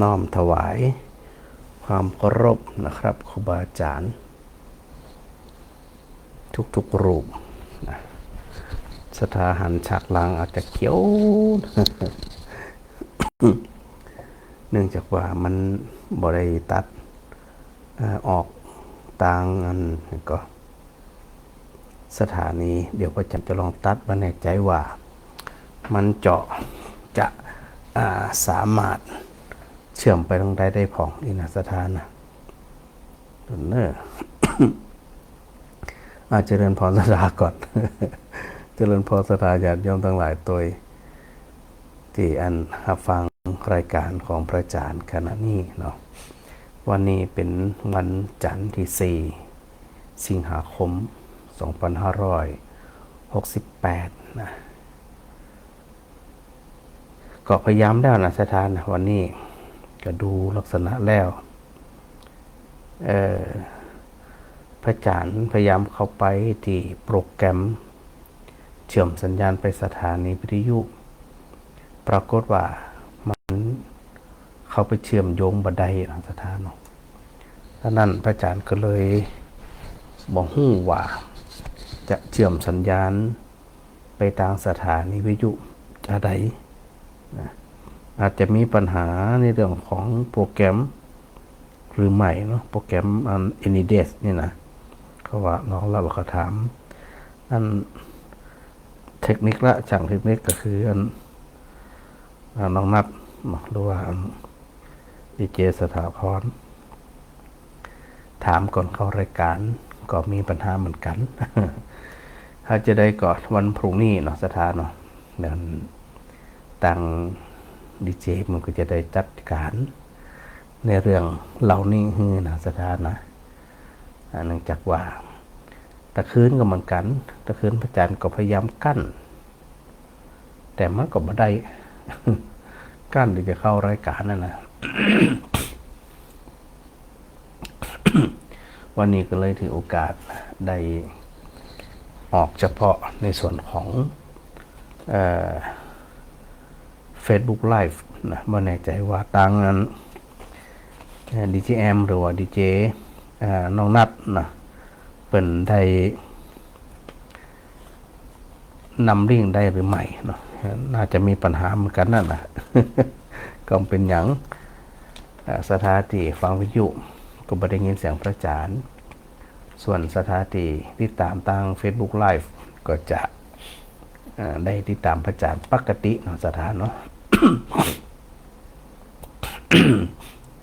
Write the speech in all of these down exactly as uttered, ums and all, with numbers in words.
น้อมถวายความเคารพนะครับ ครูบาอาจารย์ทุกๆรูปนะ ศรัทธาหันฉากหลังอาจจะเขียว เนื่องจากว่ามันบ่ได้ตัด เอ่อ ออกตางอันก็ สถานี เดี๋ยวพระอาจารย์จะลองตัด บ่แน่ใจว่ามันเจาะจะ อ่า สามารถเชื่อมไปตางใดได้พ่องนี่นะ ศรัทธานะ เน่อ อ่า เจริญพรศรัทธาก่อน เจริญพรศรัทธาญาติโยมตังหลายตวย ตี้อันฮับฟังรายก๋านของพระอาจารย์ขณะนี้เนาะ วันนี้เป๋นวันจันทร์ตี้สี่ สิงหาคม สองปันห้าร้อยหกสิบแปด นะ ก็พยายามแล้วนะศรัทธานะ วันนี้ก็ดูลักษณะแล้ว เอ่อ พระอาจารย์พยายามเข้าไปตี้โปรแกรมเชื่อมสัญญาณไปสถานีวิทยุ ปรากฏว่ามันเข้าไปเชื่อมโยงบ่ได้นะศรัทธาเนาะ ฉะนั้นพระอาจารย์ก็เลยบ่ฮู้ว่าจะเชื่อมสัญญาณไปตางสถานีวิทยุจะใดนะ อาจจะมีปัญหาในเรื่องของโปรแกรมหรือไม่เนาะ โปรแกรมอัน AnyDesk นี่นะ เขาว่ารองรับว่าเขาถาม อันเทคนิคละ ช่างเทคนิคก็คืออัน อ่า น้องนัทเนาะ หรือว่าอัน ดีเจสถาพร ถามก่อนเข้ารายก๋าน ก็มีปัญหาเหมือนกั๋น ถ้าจะได้ก็วันพรุ่งนี้เนาะศรัทธาเนาะ เดี๋ยวตางดีเจมันก็จะได้จัดก๋านในเรื่องเหล่านี้หื้อนะศรัทธานะ อ่า เนื่องจากว่าตะคืนก็เหมือนกั๋น ตะคืนพระอาจารย์ก็พยายามกั้น แต่มันก็บ่ได้ กั้นตี้จะเข้ารายก๋านนั่นนะ วันนี้ก็เลยถือโอกาสได้ออกเฉพาะในส่วนของ เอ่อ Facebook Live นะ บ่แน่ใจว่าตางอัน เอ่อ ดีเจแอม หรือว่าดีเจ เอ่อ น้องนัทนะ เปิ้นได้ นำลิงก์ได้หรือไม่เนาะ น่าจะมีปัญหาเหมือนกั๋นนั่นนะ ก็บ่เป๋นหยัง เอ่อ ศรัทธาตี้ฟังวิทยุก็บ่ได้ยินเสียงพระอาจารย์ ส่วนศรัทธาตี้ติดต๋ามตาง Facebook Live ก็จะ เอ่อ ได้ติดต๋ามพระอาจารย์ปกติเนาะศรัทธาเนาะ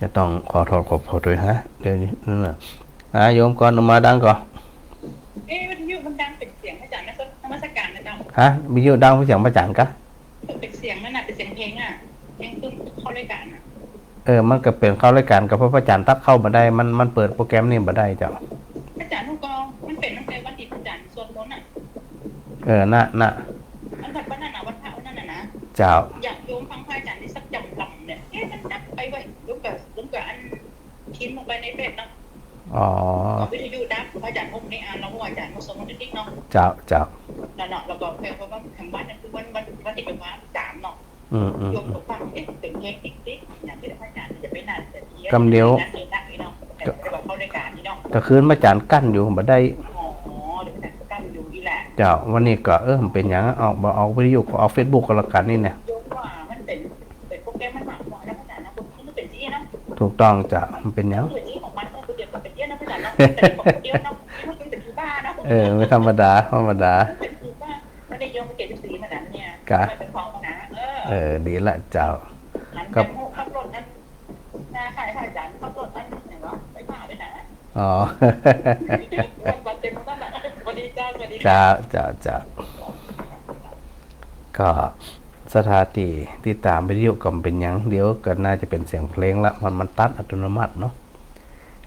จะต้องขอโทษขอโพยตวยฮะ เดี๋ยวนี้นั่นน่ะ อ่า โยมก่อน มาดังก่อน เอ๊ะ วิทยุมันดังเป๋นเสียงพระอาจารย์นะ นมัสการนะเจ้า ฮะ วิทยุดังเป๋นเสียงพระอาจารย์กะ เป๋นเสียงนั่นน่ะ เป๋นเสียงเพลงอ่ะ เพลงตุ้มเข้ารายก๋านอ่ะ เออ มันก็เป๋นเข้ารายก๋าน ก็เพราะพระอาจารย์ตัดเข้าบ่ได้ มัน มันเปิดโปรแกรมนี่บ่ได้เจ้า พระอาจารย์ลูกก็ มันเป๋นตั้งแต่วันตี้พระอาจารย์สวดมนต์อ่ะ เออ น่ะ น่ะ อันวัน วันนั้นน่ะ วันพระวันนั้นน่ะนะ เจ้า อยากโยมฟังพระอาจารย์นี่สักจำลำเนี่ย เอ๊ะ มันดับไปเว้ย โยมก็ โยมก็อัน พิมพ์ลงไปในเฟซเนาะ อ๋อ ก็วิทยุดับ พระอาจารย์พงษ์นี่อ่าน แล้วก็อาจารย์มุสลิมนิดๆเนาะ เจ้า เจ้า นั่นเนาะ แล้วก็แค่ว่าทางบ้านนั่นคือวัน วัน วันตี้เป๋นวันพระสามเนาะ อืม อืม โยมก็ฟัง เอ๊ะ เป๋นเพลงติ๊กๆ อย่างตี้พระอาจารย์จะไปนั่นจะเที่ยว กำเดียว นั่นเองนะนี่เนาะ แต่ว่าเข้ารายก๋านนี่เนาะ ตะคืนพระอาจารย์กั้นอยู่บ่ได้ อ๋อ เดี๋ยวพระอาจารย์กั้นอยู่นี่แหละ เจ้า วันนี้ก็ เออ มันเป๋นหยัง ออก บ่ออกวิทยุก็ออกเฟซบุ๊กก็แล้วกั๋นนี่เนี่ย โยมว่ามันเป๋น เป๋นโปรแกรมมันหมักหมดแล้วพระอาจารย์นะ มันเป๋นที่เนาะ ถูกต้องเจ้า มันเป๋นหยัง เป๋นที่ของมัน เออ เดี๋ยวก็เป๋นเยอะนะพระอาจารย์เนาะ แต่ของเดียวเนาะ มันเป๋นผีบ้าเนาะ เออ ไม่ธรรมดา ธรรมดา มันเป๋นผีบ้า มันได้โยมเจ็ดสิบสี่มาแล้วเนี่ย กะ มันเป๋นของนะ เออ เออ ดีละเจ้า หัน ก็ กันโม่ขับรถนั้น หน้าคล้ายพระอาจารย์ขับรถนั้นเนี่ยเนาะ ไปผ่าไปนะ อ๋อ วันเต็มหมดนั่นน่ะ สวัสดีเจ้า สวัสดี เจ้า เจ้า เจ้า ก็ศรัทธาตี้ติดต๋ามวิทยุก็บ่เป๋นหยัง เดี๋ยวก็น่าจะเป๋นเสียงเพลงละ มัน มันตัดอัตโนมัติเนาะ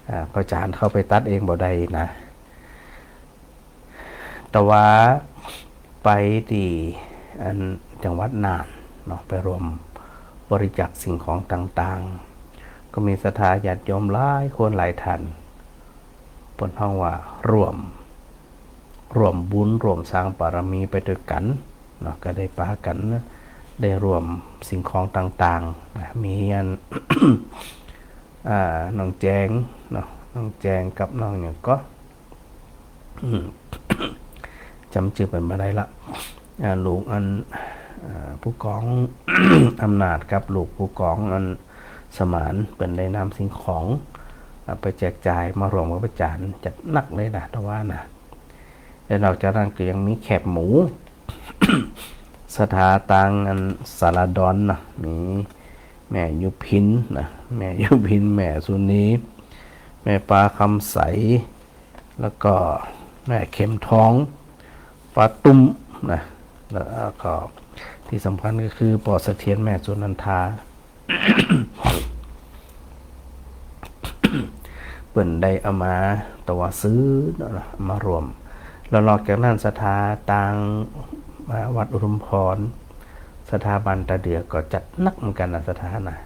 อ่า พระอาจารย์เข้าไปตัดเองบ่ได้นะ แต่ว่าไปตี้อันจังหวัดน่านเนาะ ไปร่วมบริจาคสิ่งของต่างๆ ก็มีศรัทธาญาติโยมหลายคนหลายท่าน เปิ้นฮ้องว่าร่วม ร่วมบุญ ร่วมสร้างบารมีไปตวยกั๋นเนาะ ก็ได้ปากั๋น ได้รวมสิ่งของต่างๆ นะ มีอัน อ่า น้องแจงเนาะ น้องแจงกับน้องหยังก่อ อืม จ๋ำจื้อเปิ้นบ่ได้ละ อ่า ลูกอัน อ่า ผู้กอง อำนาจกับลูกผู้กองอันสมาน เปิ้นได้นำสิ่งของ อ่า ไปแจกจ่าย มารวมกับอาจ๋ารย์ จัดหนักเลยนะ ตะวานะ และนอกจากนั้นก็ยังมีแคบหมู ศรัทธาตางอันสารดอนนะ มีแม่ยุพินนะ แม่ยุพิน แม่สุนี แม่ปาคำใส แล้วก็แม่เข็มทอง ปาตุ้มนะ แล้วก็ตี้สำคัญก็คือป้อเสถียร แม่สุนันทา เปิ้นได้เอามาตะวาซื้อเนาะ เอามารวม แล้วนอกจากนั้นศรัทธาตาง อ่า วัดอุทุมพร ศรัทธาบ้านตาเดือก็จัดหนักเหมือนกั๋นนะ ศรัทธานะ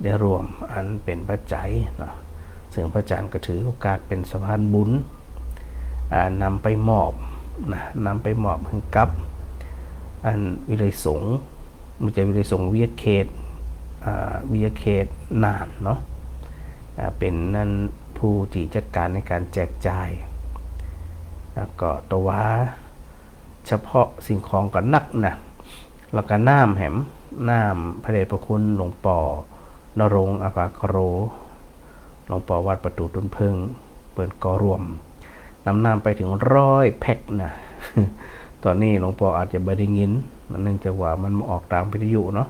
ได้รวมอันเป๋นปัจจัยเนาะ ซึ่งพระอาจ๋ารย์ก็ถือโอกาสเป๋นสะพานบุญ อ่า นำไปมอบนะ นำไปมอบหื้อกับ อันวิทยาลัยสงฆ์ บ่ใจ้วิทยาลัยสงฆ์ วิทยาเขต อ่า วิทยาเขตน่านเนาะ อ่า เป๋นอันผู้ตี้จัดก๋านในก๋านแจกจ่าย แล้วก็ตะวาเฉพาะสิ่งของก็หนักนะ แล้วก็น้ำแหม น้ำพระเดชพระคุณหลวงป้อนรงค์ อภากโร หลวงป้อวัดประตู๋ต้นเผิ้ง เปิ้นก็รวมนำน้ำไปเถิงร้อยแพ็คนะ ต๋อนนี้หลวงป้ออาจจะบ่ได้ยิน เนื่องจากว่ามันมาออกตางวิทยุเนาะ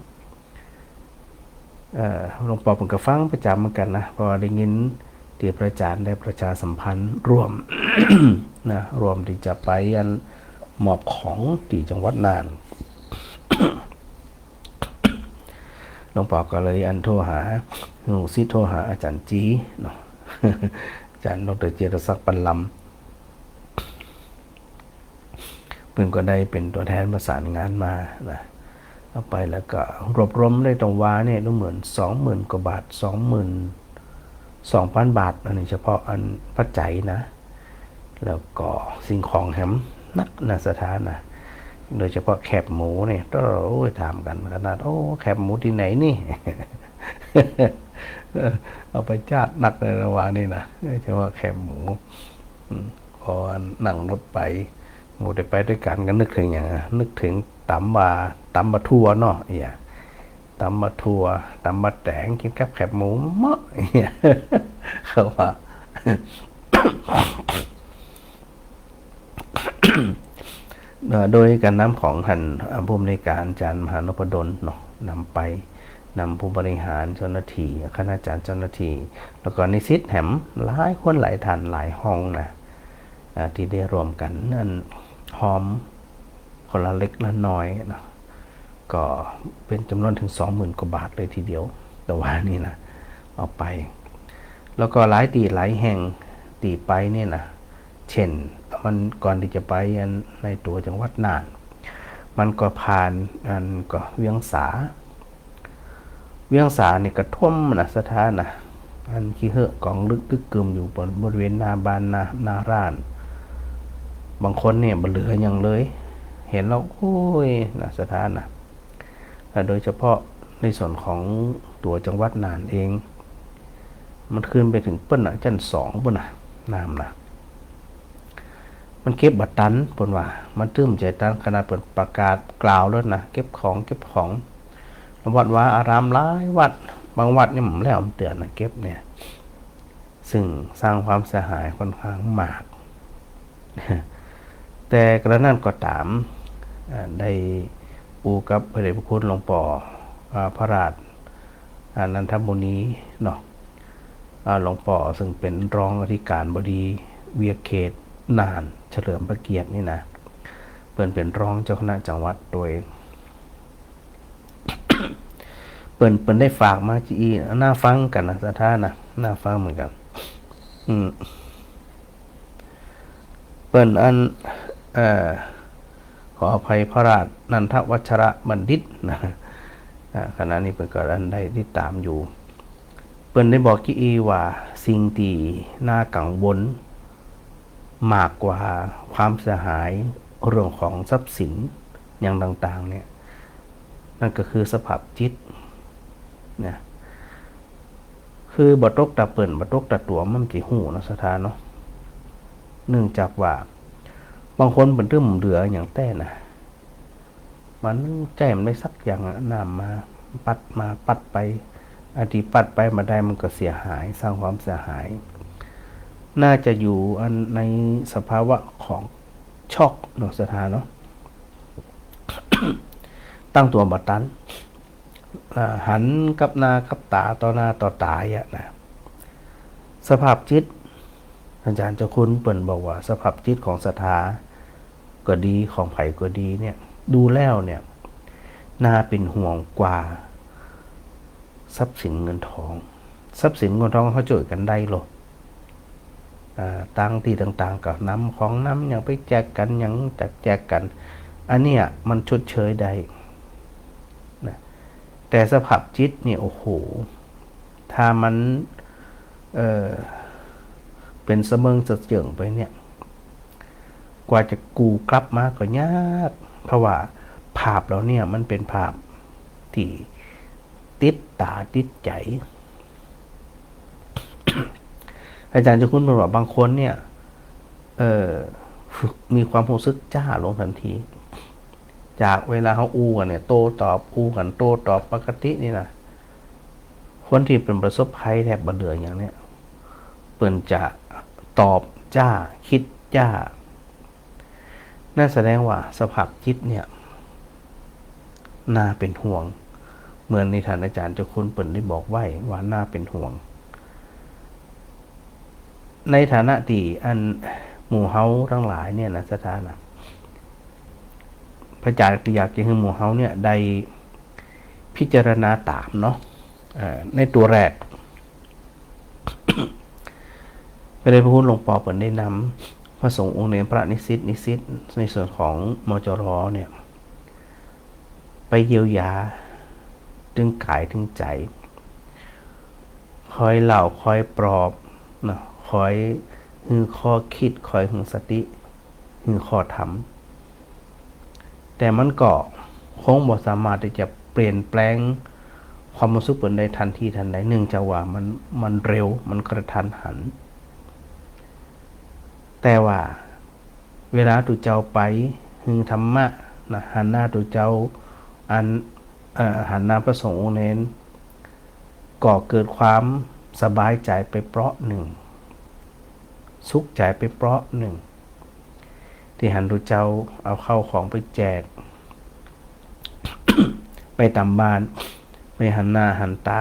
เอ่อ หลวงป้อเปิ้นก็ฟังประจ๋ำเหมือนกั๋นนะ เพราะว่าได้ยินตี้พระอาจ๋ารย์ได้ประชาสัมพันธ์ร่วมนะ ร่วมตี้จะไปอันมอบของตี้จังหวัดน่าน หลวงป้อก็เลยอันโทรหา ลูกศิษย์โทรหาอาจ๋ารย์จีเนาะ อาจ๋ารย์ดอกเตอร์จิรศักดิ์ ปันลำ เปิ้นก็ได้เป๋นตั๋วแทนประสานงานมานะ เอาไปแล้วก็รวบรวมได้ตรงวาเนี่ย ดูเหมือนสองหมื่นกว่าบาท สองหมื่นสองพันบาท อันนี้เฉพาะอันปัจจัยนะ แล้วก็สิ่งของแหมหนักนะ ศรัทธานะ โดยเฉพาะแคบหมูเนี่ย โอ้ย ถามกั๋นขนาด โอ้ แคบหมูตี้ไหนนี่ เอาไปจาดหนักเลยนะ วานี่นะ โดยเฉพาะแคบหมู อืม พอนั่งรถไป หมู่ได้ไปตวยกั๋นก็นึกเถิงหยังอะ นึกเถิงต๋ำบ่า ต๋ำบ่าถั่วเนาะ เอี้ย ต๋ำบ่าถั่ว ต๋ำบ่าแต๋ง กิ๋นกับแคบหมูเหมาะ เอี้ย เขาว่า เอ่อ โดยก๋านนำของท่าน อ่า ผู้อำนวยก๋านอาจ๋ารย์มหานพดลเนาะ นำไป นำผู้บริหารเจ้าหน้าตี้ คณาจ๋ารย์เจ้าหน้าตี้ แล้วก็นิสิตแหมหลายคนหลายต้านหลายห้องนะ อ่า ตี้ได้รวมกั๋นอันฮอมคนละเล็กละน้อยเนาะ ก็เป๋นจ๋ำนวนเถิงสองหมื่นกว่าบาทเลยทีเดียว ตะวานี่นะ เอาไป แล้วก็หลายตี้หลายแห่งตี้ไปเนี่ยนะ เจ้น มันก่อนตี้จะไปอันในตั๋วจังหวัดน่าน มันก็ผ่านอันก็เวียงสา เวียงสานี่ก็ท่วมนะ ศรัทธานะ อันขี้เหื้อกองลึกตึกกึมอยู่บน บริเวณหน้าบ้าน หน้า หน้าร้าน บางคนเนี่ยบ่เหลือหยังเลย หันแล้ว โอ้ย นะ ศรัทธานะ และโดยเฉพาะในส่วนของตั๋วจังหวัดน่านเอง มันขึ้นไปเถิงปู๊นนะ จั้นสองปู๊นนะ น้ำนะ มันเก็บบ่ตัน เปิ้นว่า มันตึ้มบ่ตัน ขนาดเปิ้นประกาศกล่าวแล้วนะ เก็บของ เก็บของ วัดวาอารามหลายวัด บางวัดนี่มันแล้วมันเตื้อนนะ เก็บเนี่ย ซึ่งสร้างความเสียหายค่อนข้างมาก แต่กระนั้นก็ต๋าม อ่า ได้อู้กับพระเดชพระคุณหลวงป้อ อ่า พระราช อ่า นันทมุนีเนาะ อ่า หลวงป้อซึ่งเป๋นรองอธิการบดีวิทยาเขตน่านเฉลิมพระเกียรตินี่นะ เปิ้นเป๋นรองเจ้าคณะจังหวัดโดย เปิ้น เปิ้นได้ฝากมาจะอี้ น่าฟังกั๋นนะ ศรัทธานะ น่าฟังเหมือนกั๋น อืม เปิ้นอัน เอ่อ ขออภัย พระราชนันทวัชรบัณฑิตนะ อ่า ขณะนี้เปิ้นก็อันได้ติดต๋ามอยู่ เปิ้นได้บอกจะอี้ว่าสิ่งตี้น่ากังวลมากกว่าความเสียหายเรื่องของทรัพย์สินอย่างต่างๆ เนี่ย นั่นก็คือสภาพจิตนะ คือบ่ตกตาเปิ้น บ่ตกตาตั๋ว มันจะฮู้เนาะ ศรัทธาเนาะ เนื่องจากว่าบางคนเปิ้นตึงเหลือหยังแต๊นะ มันใจ๊มันได้สักอย่างอะ น้ำมา ปั๊ดมา ปั๊ดไป อันตี้ปั๊ดไปบ่ได้มันก็เสียหาย สร้างความเสียหาย น่าจะอยู่อันในสภาวะของช็อกเนาะ ศรัทธาเนาะ ตั้งตั๋วบ่ตัน อ่า หันกับหน้ากับต๋า ต่อหน้าต่อต๋าอะนะ สภาพจิต อาจารย์เจ้าคุณเปิ้นบอกว่า สภาพจิตของศรัทธาก็ดี ของใผก็ดีเนี่ย ดูแล้วเนี่ย น่าเป๋นห่วงกว่าทรัพย์สินเงินทอง ทรัพย์สินเงินทองเฮาจ้วยกั๋นได้โลด อ่า ตางตี้ต่างๆ ก็นำของนำหยังไปแจกกั๋น หยังจะแจกกั๋น อันเนี้ยมันชดเชยได้นะ แต่สภาพจิตเนี่ย โอ้โห ถ้ามัน เอ่อ เป๋นสะเมิงสะเจิ่งไปเนี่ย กว่าจะกู้กลับมาก็ยาก เพราะว่าภาพเหล่าเนี้ยมันเป๋นภาพตี้ติดต๋าติดใจ๋ อาจารย์เจ้าคุณบอกว่าบางคนเนี่ย เอ่อ มีความฮู้สึกจ๊าลงตันที จากเวลาเฮาอู้กั๋นเนี่ย โต้ตอบ อู้กั๋น โต้ตอบปกตินี่นะ คนตี้เปิ้นประสบภัยแทบบ่เหลือหยังเนี่ย เปิ้นจะตอบจ๊า กึ๊ดจ๊า นั่นแสดงว่าสภาพจิตเนี่ย น่าเป๋นห่วง เหมือนในท่านอาจารย์เจ้าคุณเปิ้นได้บอกไว้ว่าน่าเป๋นห่วง ในฐานะตี้อันหมู่เฮาตังหลายเนี่ยนะ ศรัทธานะ พระอาจารย์อยากจะหื้อหมู่เฮาเนี่ยได้พิจารณาต๋ามเนาะ เอ่อ ในตั๋วแรก พระเดชพระคุณหลวงปอเปิ้นได้นำพระสงฆ์องค์เณร พระนิสิต นิสิต ในส่วนของ มจร เนี่ย ไปเยียวยาเถิงก๋ายเถิงใจ๋ คอยเล่า คอยปลอบเนาะ คอยหื้อข้อกึ๊ด คอยหื้อสติ หื้อข้อธรรม แต่มันก็คงบ่สามารถตี้จะเปลี่ยนแปลงความฮู้สึกเปิ้นได้ทันทีทันใด เนื่องจากว่ามัน มันเร็ว มันกระทันหัน แต่ว่าเวลาตุ๊เจ้าไปหื้อธรรมะนะ หันหน้าตุ๊เจ้า อัน เอ่อ หันหน้าพระสงฆ์องค์เณร ก็เกิดความสบายใจ๋ไปเปราะนึ่ง สุขใจ๋ไปเปราะนึ่ง ตี้หันตุ๊เจ้าเอาข้าวของไปแจก ไปต๋ามบ้าน ไปหันหน้าหันต๋า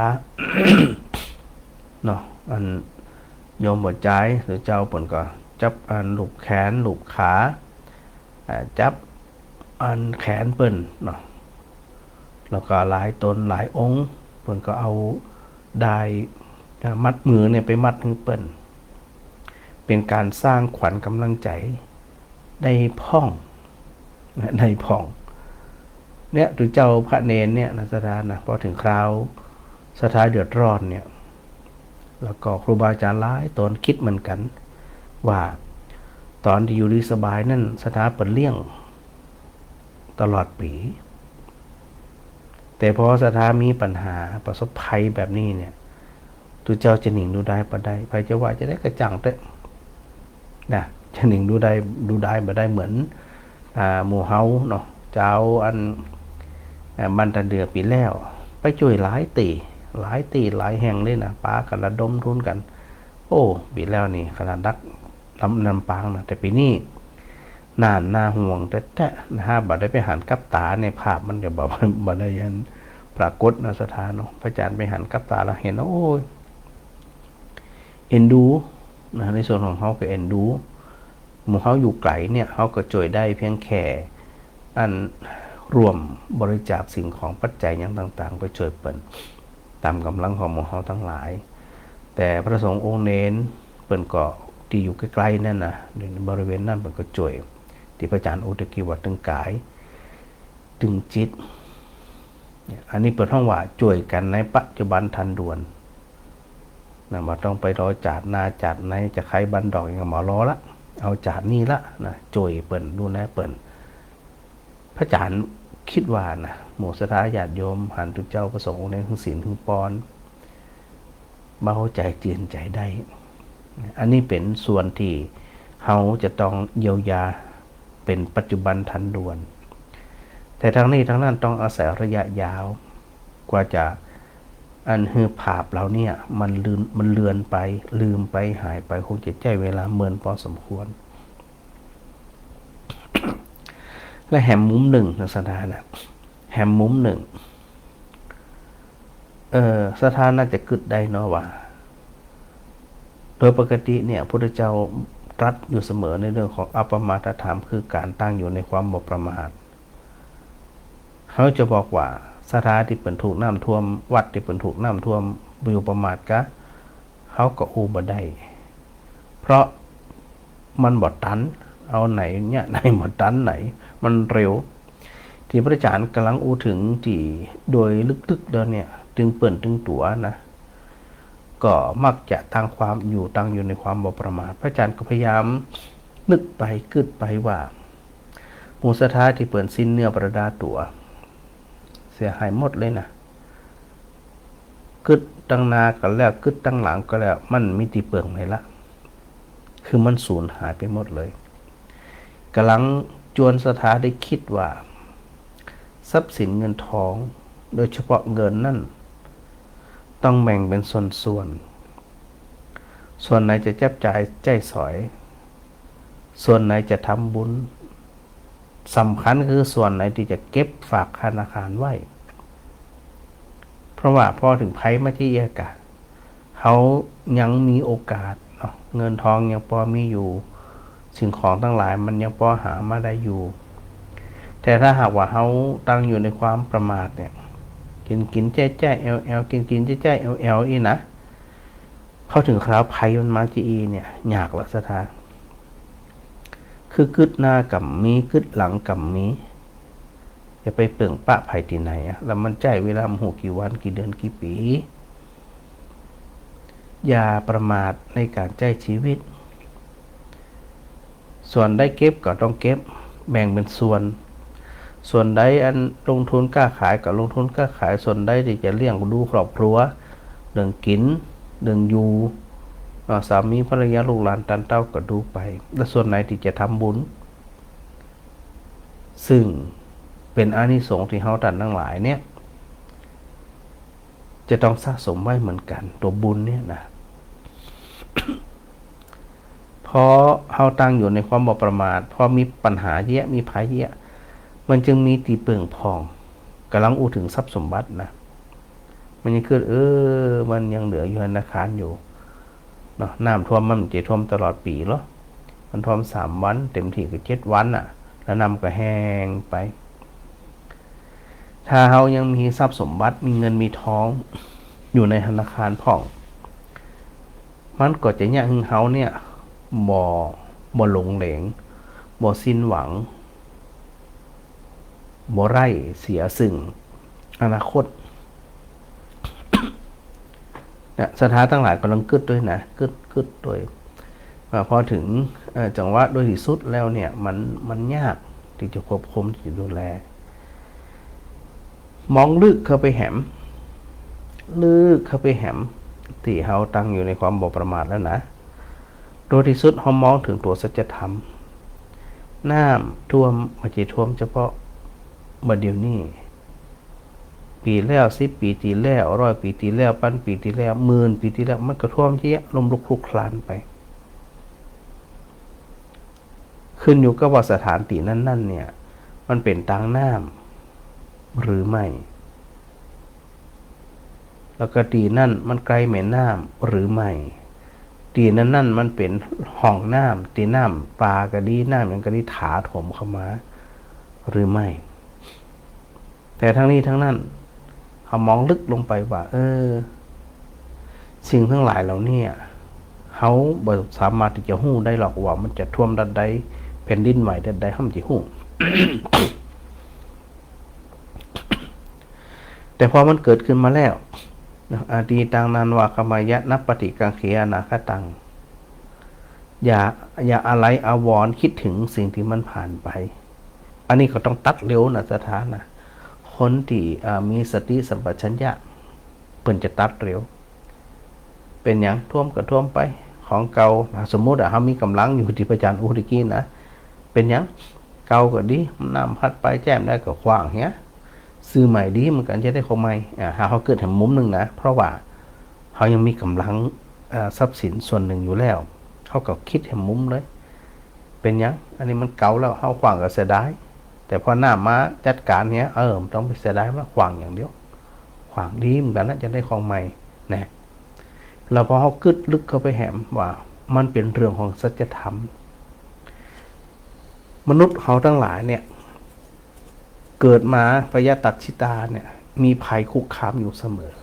เนาะ อันโยมบ่จาย ตุ๊เจ้าเปิ้นก็จับอันลูบแขนลูบขา อ่า จับอันแขนเปิ้นเนาะ แล้วก็หลายต๋นหลายองค์ เปิ้นก็เอาด้าย อ่า มัดมือเนี่ยไปมัดหื้อเปิ้น เป๋นก๋านสร้างขวัญก๋ำลังใจ๋ได้พ่อง ได้พ่อง เนี่ย ตุ๊เจ้าพระเณรเนี่ยนะ ศรัทธานะ พอเถิงคราวศรัทธาเดือดร้อนเนี่ย แล้วก็ครูบาอาจารย์หลายต๋นกึ๊ดเหมือนกั๋น ว่าต๋อนตี้อยู่ดีสบายนั้นศรัทธาเปิ้นเลี้ยงตลอดปี๋ แต่พอศรัทธามีปัญหาประสบภัยแบบนี้เนี่ย ตุ๊เจ้าจะหนิ่งดูดายบ่ได้ ใผจะว่าจะใดก็จ้างเต๊อะนะ จะหนิ่งดูดาย ดูดายบ่ได้เหมือน อ่า หมู่เฮาเนาะ จาวอัน อ่า บ้านตาเดือปี๋แล้ว ไปจ้วยหลายตี้ หลายตี้หลายแห่งเลยนะ ปากั๋นระดมทุนกั๋น โอ้ ปี๋แล้วนี่ขนาดดักลำ ลำปางนะ แต่ปี๋นี้ น่านน่าห่วงแต๊ๆ นะฮะ บ่ได้ไปหันกับต๋าในภาพมันจะบ่ บ่ได้หันปรากฏนะ ศรัทธาเนาะ พระอาจารย์ไปหันกับต๋าแล้วหัน โอ้ย เอ็นดูนะ ในส่วนของเฮาก็เอ็นดู หมู่เฮาอยู่ไก๋เนี่ย เฮาก็จ้วยได้เพียงแค่อันร่วมบริจาคสิ่งของปัจจัยหยังต่างๆ ไปจ้วยเปิ้นต๋ามก๋ำลังของหมู่เฮาตังหลาย แต่พระสงฆ์องค์เณรเปิ้นก็ตี้อยู่ใก้ๆ นั่นนะ บริเวณนั้นเปิ้นก็จ้วย ตี้พระอาจารย์อู้ตะกี้ว่าเถิงก๋าย เถิงจิต เนี่ย อันนี้เปิ้นฮ้องว่าจ้วยกั๋นในปัจจุบันทันด่วนนะ บ่ต้องไปรอจาติหน้าจาติใน จะใค่บันดอกหยังก็บ่รอละ เอาจาตินี้ละนะ จ้วยเปิ้น ดูแลเปิ้น พระอาจารย์ กึ๊ดว่านะ หมู่ศรัทธาญาติโยมหันตุ๊เจ้าพระสงฆ์องค์นี้ถืงศีลถืงปอน เบาใจ๋เจือนใจ๋ได้ อันนี้เป๋นส่วนตี้เฮาจะต้องเยียวยาเป๋นปัจจุบันทันด่วน แต่ตังนี้ตังนั้นต้องอาศัยระยะยาว กว่าจะอันหื้อผาบเหล่าเนี้ยมันลืม มันเลือนไป ลืมไป หายไป คงจะใจ๊เวลาเมินปอสมควร และแหมมุมนึ่งนะศรัทธานะ แหมมุมนึ่ง เอ่อ ศรัทธาน่าจะกึ๊ดได้เนาะว่า โดยปกติเนี่ย พุทธเจ้าตรัสอยู่เสมอในเรื่องของอัปปมาทธรรม คือก๋านตั้งอยู่ในความบ่ประมาท เฮาจะบอกว่าศรัทธาตี้เปิ้นถูกน้ำท่วม วัดตี้เปิ้นถูกน้ำท่วม บ่อยู่ประมาทกา เฮาก็อู้บ่ได้ เพราะมันบ่ตัน เอาไหนเนี่ย ไหนบ่ตันไหน มันเร็ว ตี้พระอาจ๋ารย์ก่ำลังอู้เถิงตี้โดยลึกๆ แล้วเนี่ย ตึงเปิ้นตึงตั๋วนะ ก็มักจะตั้งความอยู่ ตั้งอยู่ในความบ่ประมาท พระอาจ๋ารย์ก็พยายามนึกไปกึ๊ดไปว่า หมู่ศรัทธาตี้เปิ้นสิ้นเนื้อประดาตั๋ว เสียหายหมดเลยนะ กึ๊ดตังหน้าก็แล้ว กึ๊ดตังหลังก็แล้ว มันมีตี้เปิ้งไหมละ คือมันสูญหายไปหมดเลย ก่ำลังจวนศรัทธาได้กึ๊ดว่า ทรัพย์สินเงินทอง โดยเฉพาะเงินนั่น ต้องแบ่งเป๋นส่วนๆ ส่วนไหนจะจับจ่ายใจ๊สอย ส่วนไหนจะทำบุญ สำคัญคือส่วนไหนตี้จะเก็บฝากธนาคารไว้ เพราะว่าพอเถิงภัยมาเจียะกะ เฮายังมีโอกาสเนาะ เงินทองยังปอมีอยู่ สิ่งของตังหลายมันยังปอหามาได้อยู่ แต่ถ้าหากว่าเฮาตั้งอยู่ในความประมาทเนี่ย กิ๋นกิ๋นแจ้แจ้แอวแอว กิ๋นกิ๋นแจ้แจ้แอวแอวอี้นะ พอเถิงคราวภัยมันมาเจียะเนี่ย ยากละศรัทธา คือกึ๊ดหน้าก่ำมี กึ๊ดหลังก่ำมี จะไปเปิ้งปะใผตี้ไหนอะ แล้วมันใจ๊เวลาบ่ฮู้กี่วันกี่เดือนกี่ปี๋ อย่าประมาทในก๋านใจ๊ชีวิต ส่วนใดเก็บก็ต้องเก็บ แบ่งเป๋นส่วน ส่วนใดอันลงทุนค้าขายก็ลงทุนค้าขาย ส่วนใดตี้จะเลี้ยงดูครอบครัว เรื่องกิ๋น เรื่องอยู่ อ่า สามีภรรยาลูกหลานต้านเต๊าก็ดูไป และส่วนไหนตี้จะทำบุญ ซึ่งเป๋นอานิสงส์ตี้เฮาต้านตังหลายเนี่ย จะต้องสะสมไว้เหมือนกั๋น ตั๋วบุญเนี่ยนะ พอเฮาตั้งอยู่ในความบ่ประมาท พอมีปัญหาเยียะ มีภัยเยียะ มันจึงมีตี้เปิ้งพ่อง ก่ำลังอู้เถิงทรัพย์สมบัตินะ มันยังกึ๊ด เออ มันยังเหลืออยู่ธนาคารอยู่เนาะ น้ำท่วมมันบ่ใจ้ท่วมตลอดปี๋หรอก มันท่วมสามวัน เต็มตี้ก็เจ็ดวันน่ะ แล้วน้ำก็แห้งไป ถ้าเฮายังมีทรัพย์สมบัติ มีเงินมีทองอยู่ในธนาคารพ่อง มันก็จะเยียะหื้อเฮาเนี่ย บ่ บ่หลงเหลง บ่สิ้นหวัง บ่ไร้เสียซึ่งอนาคต เนี่ย ศรัทธาตังหลายก่ำลังกึ๊ดตวยนะ กึ๊ด กึ๊ดตวย ว่าพอเถิง เอ่อ จังหวะโดยตี้สุดแล้วเนี่ย มัน มันยากตี้จะควบคุม ตี้จะดูแล มองลึกเข้าไปแหม ลึกเข้าไปแหม ตี้เฮาตั้งอยู่ในความบ่ประมาทแล้วนะ โดยตี้สุดเฮามองเถิงตั๋วสัจธรรม น้ำท่วมบ่ใจ้ท่วมเฉพาะบ่าเดี่ยวนี้ ปี๋แล้ว สิบปี๋ตี้แล้ว ร้อยปี๋ตี้แล้ว ปันปี๋ตี้แล้ว หมื่นปี๋ตี้แล้ว มันก็ท่วมเยียะ ล้มลุกคลุกคลานไป ขึ้นอยู่กับว่าสถานตี้นั้นๆ เนี่ย มันเป๋นตางน้ำหรือไม่ แล้วก็ตี้นั้นมันใก้แม่น้ำหรือไม่ ตี้นั้นๆ มันเป๋นฮ่องน้ำ ตี้น้ำป่าก็ดี น้ำหยังก็ดี ถาโถมเข้ามาหรือไม่ แต่ตังนี้ตังนั้น เฮามองลึกลงไปว่า เออ สิ่งตังหลายเหล่านี้ เฮาบ่สามารถตี้จะฮู้ได้หรอกว่ามันจะท่วมด้านใด แผ่นดินไหวด้านใด เฮาบ่ฮู้ แต่พอมันเกิดขึ้นมาแล้วนะ อตีตัง นานวา ขมายะ นัปปะฏิกังเข อนาคตัง อย่า อย่าอาลัยอาวรณ์ กึ๊ดเถิงสิ่งตี้มันผ่านไป อันนี้ก็ต้องตัดเร็วนะ ศรัทธานะ คนตี้ อ่า มีสติสัมปชัญญะ เปิ้นจะตัดเร็ว เป๋นหยัง ท่วมก็ท่วมไป ของเก่า สมมุติอะ เฮามีก๋ำลังอยู่ตี้พระอาจารย์อู้ตะกี้นะ เป๋นหยัง เก่าก็ดี น้ำพัดไปแจ้มได้ก็ขว้างเหีย ซื้อใหม่ดีเหมือนกั๋น จะได้ของใหม่ อ่า ถ้าเฮากึ๊ดแหมมุมนึ่งนะ เพราะว่าเฮายังมีก๋ำลัง เอ่อ ทรัพย์สินส่วนนึ่งอยู่แล้ว เฮาก็กึ๊ดแหมมุมเลย เป๋นหยัง อันนี้มันเก่าแล้ว เฮาขว้างก็เสียดาย แต่พอน้ำมาจัดก๋านเหีย เออ บ่ต้องไปเสียดาย มาขว้างอย่างเดียว ขว้างดีเหมือนกั๋นนะ จะได้ของใหม่ นะ แล้วพอเฮากึ๊ดลึกเข้าไปแหมว่า มันเป๋นเรื่องของสัจธรรม มนุษย์เฮาตังหลายเนี่ย เกิดมาปยตตชฌิตาเนี่ย มีภัยคุกคามอยู่เสมอ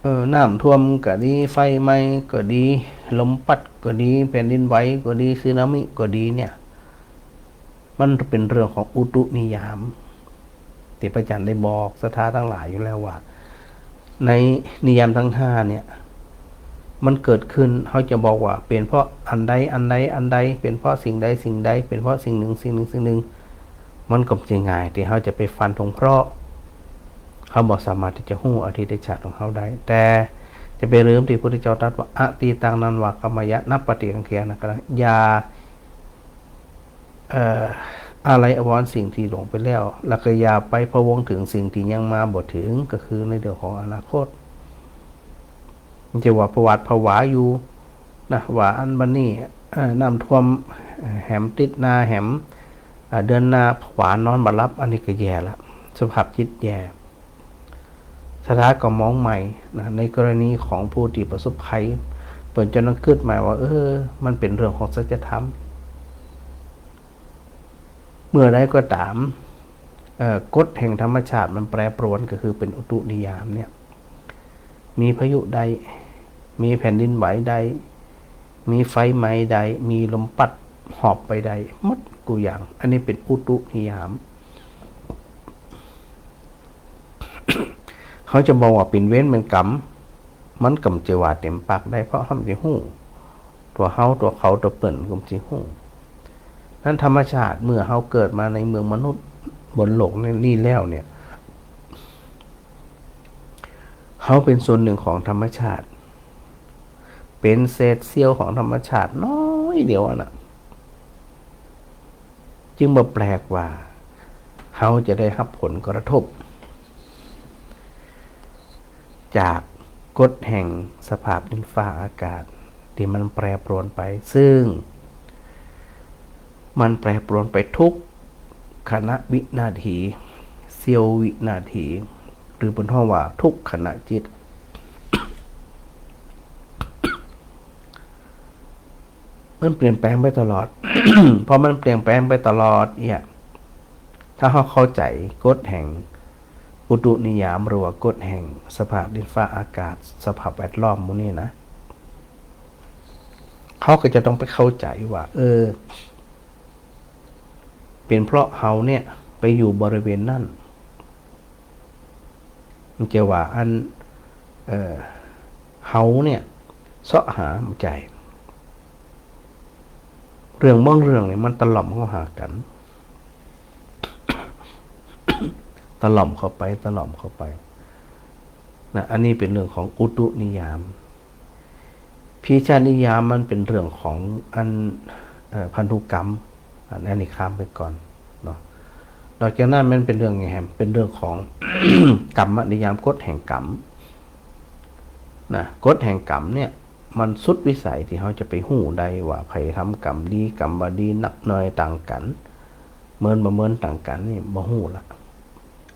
เออ น้ำท่วมก็ดี ไฟไหม้ก็ดี ลมปั๊ดก็ดี แผ่นดินไหวก็ดี สึนามิก็ดีเนี่ย มันเป๋นเรื่องของอุตุนิยาม ตี้พระอาจารย์ได้บอกศรัทธาตังหลายอยู่แล้วว่า ในนิยามตังห้าเนี่ย มันเกิดขึ้น เฮาจะบอกว่าเป๋นเพราะอันใด อันใด อันใด เป๋นเพราะสิ่งใด สิ่งใด เป๋นเพราะสิ่งนึ่ง สิ่งนึ่ง สิ่งนึ่ง มันก็บ่ใจ้ง่ายตี้เฮาจะไปฟันธง เพราะเฮาบ่สามารถตี้จะฮู้อดีตชาติของเฮาได้ แต่จะไปลืมตี้พระพุทธเจ้าตรัสว่า อตีตัง นวากรรมยัง นปฏิกังขยานาคาตัง อย่า เอ่อ อาลัยอาวรณ์สิ่งตี้ล่วงไปแล้ว แล้วก็อย่าไปพะวงเถิงสิ่งตี้ยังมาบ่เถิง ก็คือในเรื่องของอนาคต มันจะว่าผวาดผวาอยู่นะ ว่าอันบัดนี้ เอ่อ น้ำท่วม เอ่อ แหมติดหน้าแหม เอ่อ เดือนหน้าผวานอนบ่หลับ อันนี้ก็แย่ละ สภาพจิตแย่ ศรัทธาก็มองใหม่นะ ในกรณีของผู้ตี้ประสบภัย เปิ้นจะต้องกึ๊ดใหม่ว่า เออ มันเป๋นเรื่องของสัจธรรม เมื่อใดก็ต๋าม เอ่อ กฎแห่งธรรมชาติมันแปรปรวน ก็คือเป๋นอุตุนิยามเนี่ย มีพายุได้ มีแผ่นดินไหวได้ มีไฟไหม้ได้ มีลมปั๊ดหอบไปได้ หมดกู้อย่าง อันนี้เป๋นอุตุนิยาม เฮาจะบอกว่าเป๋นเวรเป๋นกรรม มันก็บ่ใจ้ว่าเต๋มปากได้ เพราะเฮาบ่ฮู้ ตั๋วเฮา ตั๋วเขา ตั๋วเปิ้นก็บ่ฮู้ นั้นธรรมชาติเมื่อเฮาเกิดมาในเมืองมนุษย์บนโลกนี้แล้วเนี่ย เฮาเป๋นส่วนนึ่งของธรรมชาติ เป๋นเศษเสี้ยวของธรรมชาติน้อยเดียวอันน่ะ จึงบ่แปลกว่าเฮาจะได้ฮับผลกระทบ จากกฎแห่งสภาพดินฟ้าอากาศตี้มันแปรปรวนไป ซึ่งมันแปรปรวนไปทุกขณะวินาที เสี้ยววินาที หรือเปิ้นฮ้องว่าทุกขณะจิต มันเปลี่ยนแปลงไปตลอด พอมันเปลี่ยนแปลงไปตลอดเนี่ย ถ้าเฮาเข้าใจ๋กฎแห่งอุตุนิยาม หรือว่ากฎแห่งสภาพดินฟ้าอากาศ สภาพแวดล้อมหมู่นี้นะ เฮาก็จะต้องไปเข้าใจ๋ว่า เออ เป๋นเพราะเฮาเนี่ยไปอยู่บริเวณนั้น มันจะว่าอัน เอ่อ เฮาเนี่ยเซาะหาบ่ใจ้ เรื่องบางเรื่องเนี่ยมันตะล่อมเข้าหากั๋น ตะล่อมเข้าไป ตะล่อมเข้าไป นะ อันนี้เป๋นเรื่องของอุตุนิยาม พีชานิยามมันเป๋นเรื่องของอัน เอ่อ พันธุกรรม อันนี้ข้ามไปก่อนเนาะ นอกจากนั้นมันเป๋นเรื่องไงแฮม เป๋นเรื่องของ กรรมนิยาม กฎแห่งกรรม นะ กฎแห่งกรรมเนี่ย มันสุดวิสัยตี้เฮาจะไปฮู้ได้ว่าใผทำกรรมดี กรรมบ่ดี นักน้อยต่างกั๋น เหมือนบ่เหมือนต่างกั๋นนี่บ่ฮู้ละ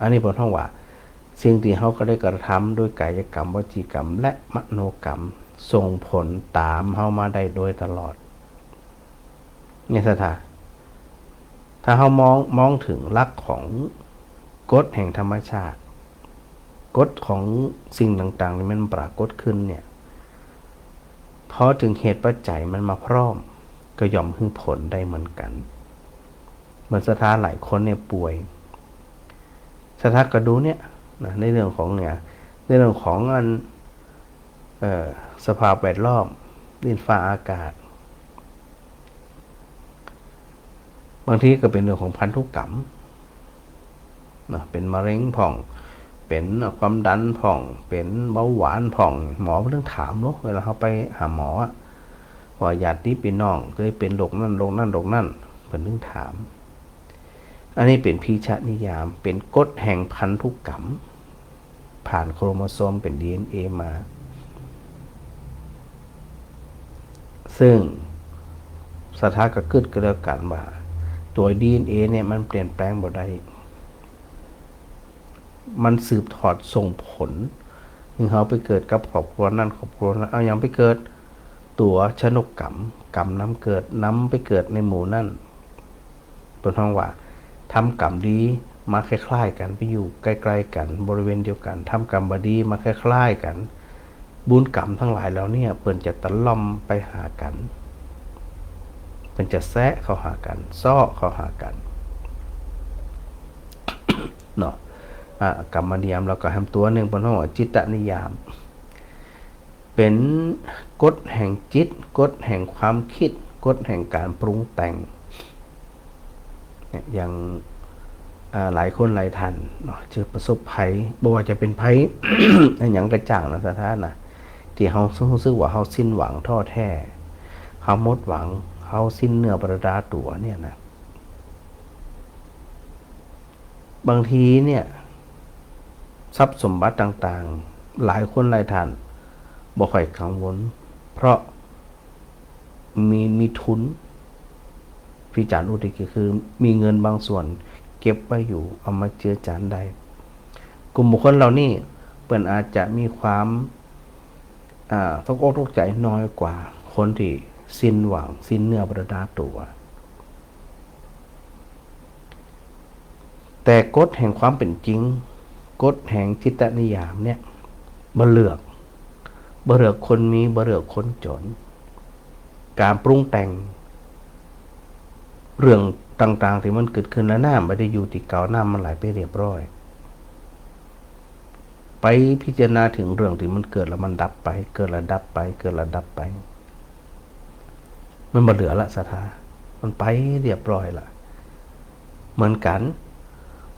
อันนี้เปิ้นฮ้องว่า สิ่งตี้เฮาก็ได้กระทำโดยกายกรรม วจีกรรม และมโนกรรม ส่งผลต๋ามเฮามาได้โดยตลอด เนี่ยศรัทธา ถ้าเฮามอง มองเถิงหลักของกฎแห่งธรรมชาติ กฎของสิ่งต่างๆ ตี้มันปรากฏขึ้นเนี่ย พอเถิงเหตุปัจจัยมันมาพร้อม ก็ย่อมหื้อผลได้เหมือนกั๋น เหมือนศรัทธาหลายคนเนี่ยป่วย ศรัทธาก็ดูเนี่ยนะ ในเรื่องของเนี่ย ในเรื่องของอัน เอ่อ สภาพแวดล้อม ดินฟ้าอากาศ บางทีก็เป๋นเรื่องของพันธุกรรมเนาะ เป๋นมะเร็งพ่อง เป๋นความดันพ่อง เป๋นเบาหวานพ่อง หมอเปิ้นถามเนาะ เวลาเฮาไปหาหมออะ ว่าญาติปี้น้องเกยเป๋นโรคนั้น โรคนั้น โรคนั้น เปิ้นถาม อันนี้เป๋นพีชนิยาม เป๋นกฎแห่งพันธุกรรม ผ่านโครโมโซมเป๋นดีเอ็นเอมา ซึ่งศรัทธาก็กึ๊ดก็แล้วกั๋นว่า ตั๋วดีเอ็นเอเนี่ยมันเปลี่ยนแปลงบ่ได้ มันสืบทอดส่งผล เฮาไปเกิดกับครอบครัวนั้นครอบครัวนั้น เอาหยังไปเกิด ตั๋วชนกกรรม กรรมนำเกิด นำไปเกิดในหมู่นั้น เปิ้นฮ้องว่า ทำกรรมดีมาคล้ายๆ กั๋น ไปอยู่ใกล้ๆ กั๋น บริเวณเดียวกั๋น ทำกรรมบ่ดีมาคล้ายๆ กั๋น บุญกรรมตังหลายเหล่านี้เปิ้นจะตะล่อมไปหากั๋น เปิ้นจะแซะเข้าหากั๋น เซาะเข้าหากั๋น เนาะ อ่ะ กรรมนิยาม แล้วก็แหมตั๋วนึ่งเปิ้นฮ้องว่าจิตตนิยาม เป๋นกฎแห่งจิต กฎแห่งความกึ๊ด กฎแห่งก๋านปรุงแต่ง เนี่ย อย่าง อ่า หลายคนหลายท่านเนาะ เจอประสบภัย บ่ว่าจะเป๋นภัย อะหยังก็จ้างนะศรัทธานะ ตี้เฮาฮู้สึกว่าเฮาสิ้นหวังท้อแท้ เฮาหมดหวัง เฮาสิ้นเนื้อประดาตั๋วเนี่ยนะ บางทีเนี่ย ทรัพย์สมบัติต่างๆ หลายคนหลายท่านบ่ค่อยกังวล เพราะมี มีทุน พี่จารย์อุทิศก็คือมีเงินบางส่วนเก็บไว้อยู่ เอามาเจือจานได้ กลุ่มบุคคลเหล่านี้เปิ้นอาจจะมีความ อ่า ตกอกตกใจ๋น้อยกว่าคนตี้สิ้นหวัง สิ้นเนื้อประดาตั๋ว แต่กฎแห่งความเป๋นจริง กฎแห่งจิตตนิยามเนี่ย บ่เลือก บ่เลือกคนมี บ่เลือกคนจ๋น ก๋านปรุงแต่ง เรื่องต่างๆ ตี้มันเกิดขึ้นแล้ว น้ำบ่ได้อยู่ตี้เก่า น้ำมันไหลไปเรียบร้อย ไปพิจารณาเถิงเรื่องตี้มันเกิดแล้วมันดับไป เกิดแล้วดับไป เกิดแล้วดับไป มันบ่เหลือละศรัทธา มันไปเรียบร้อยละ เหมือนกั๋น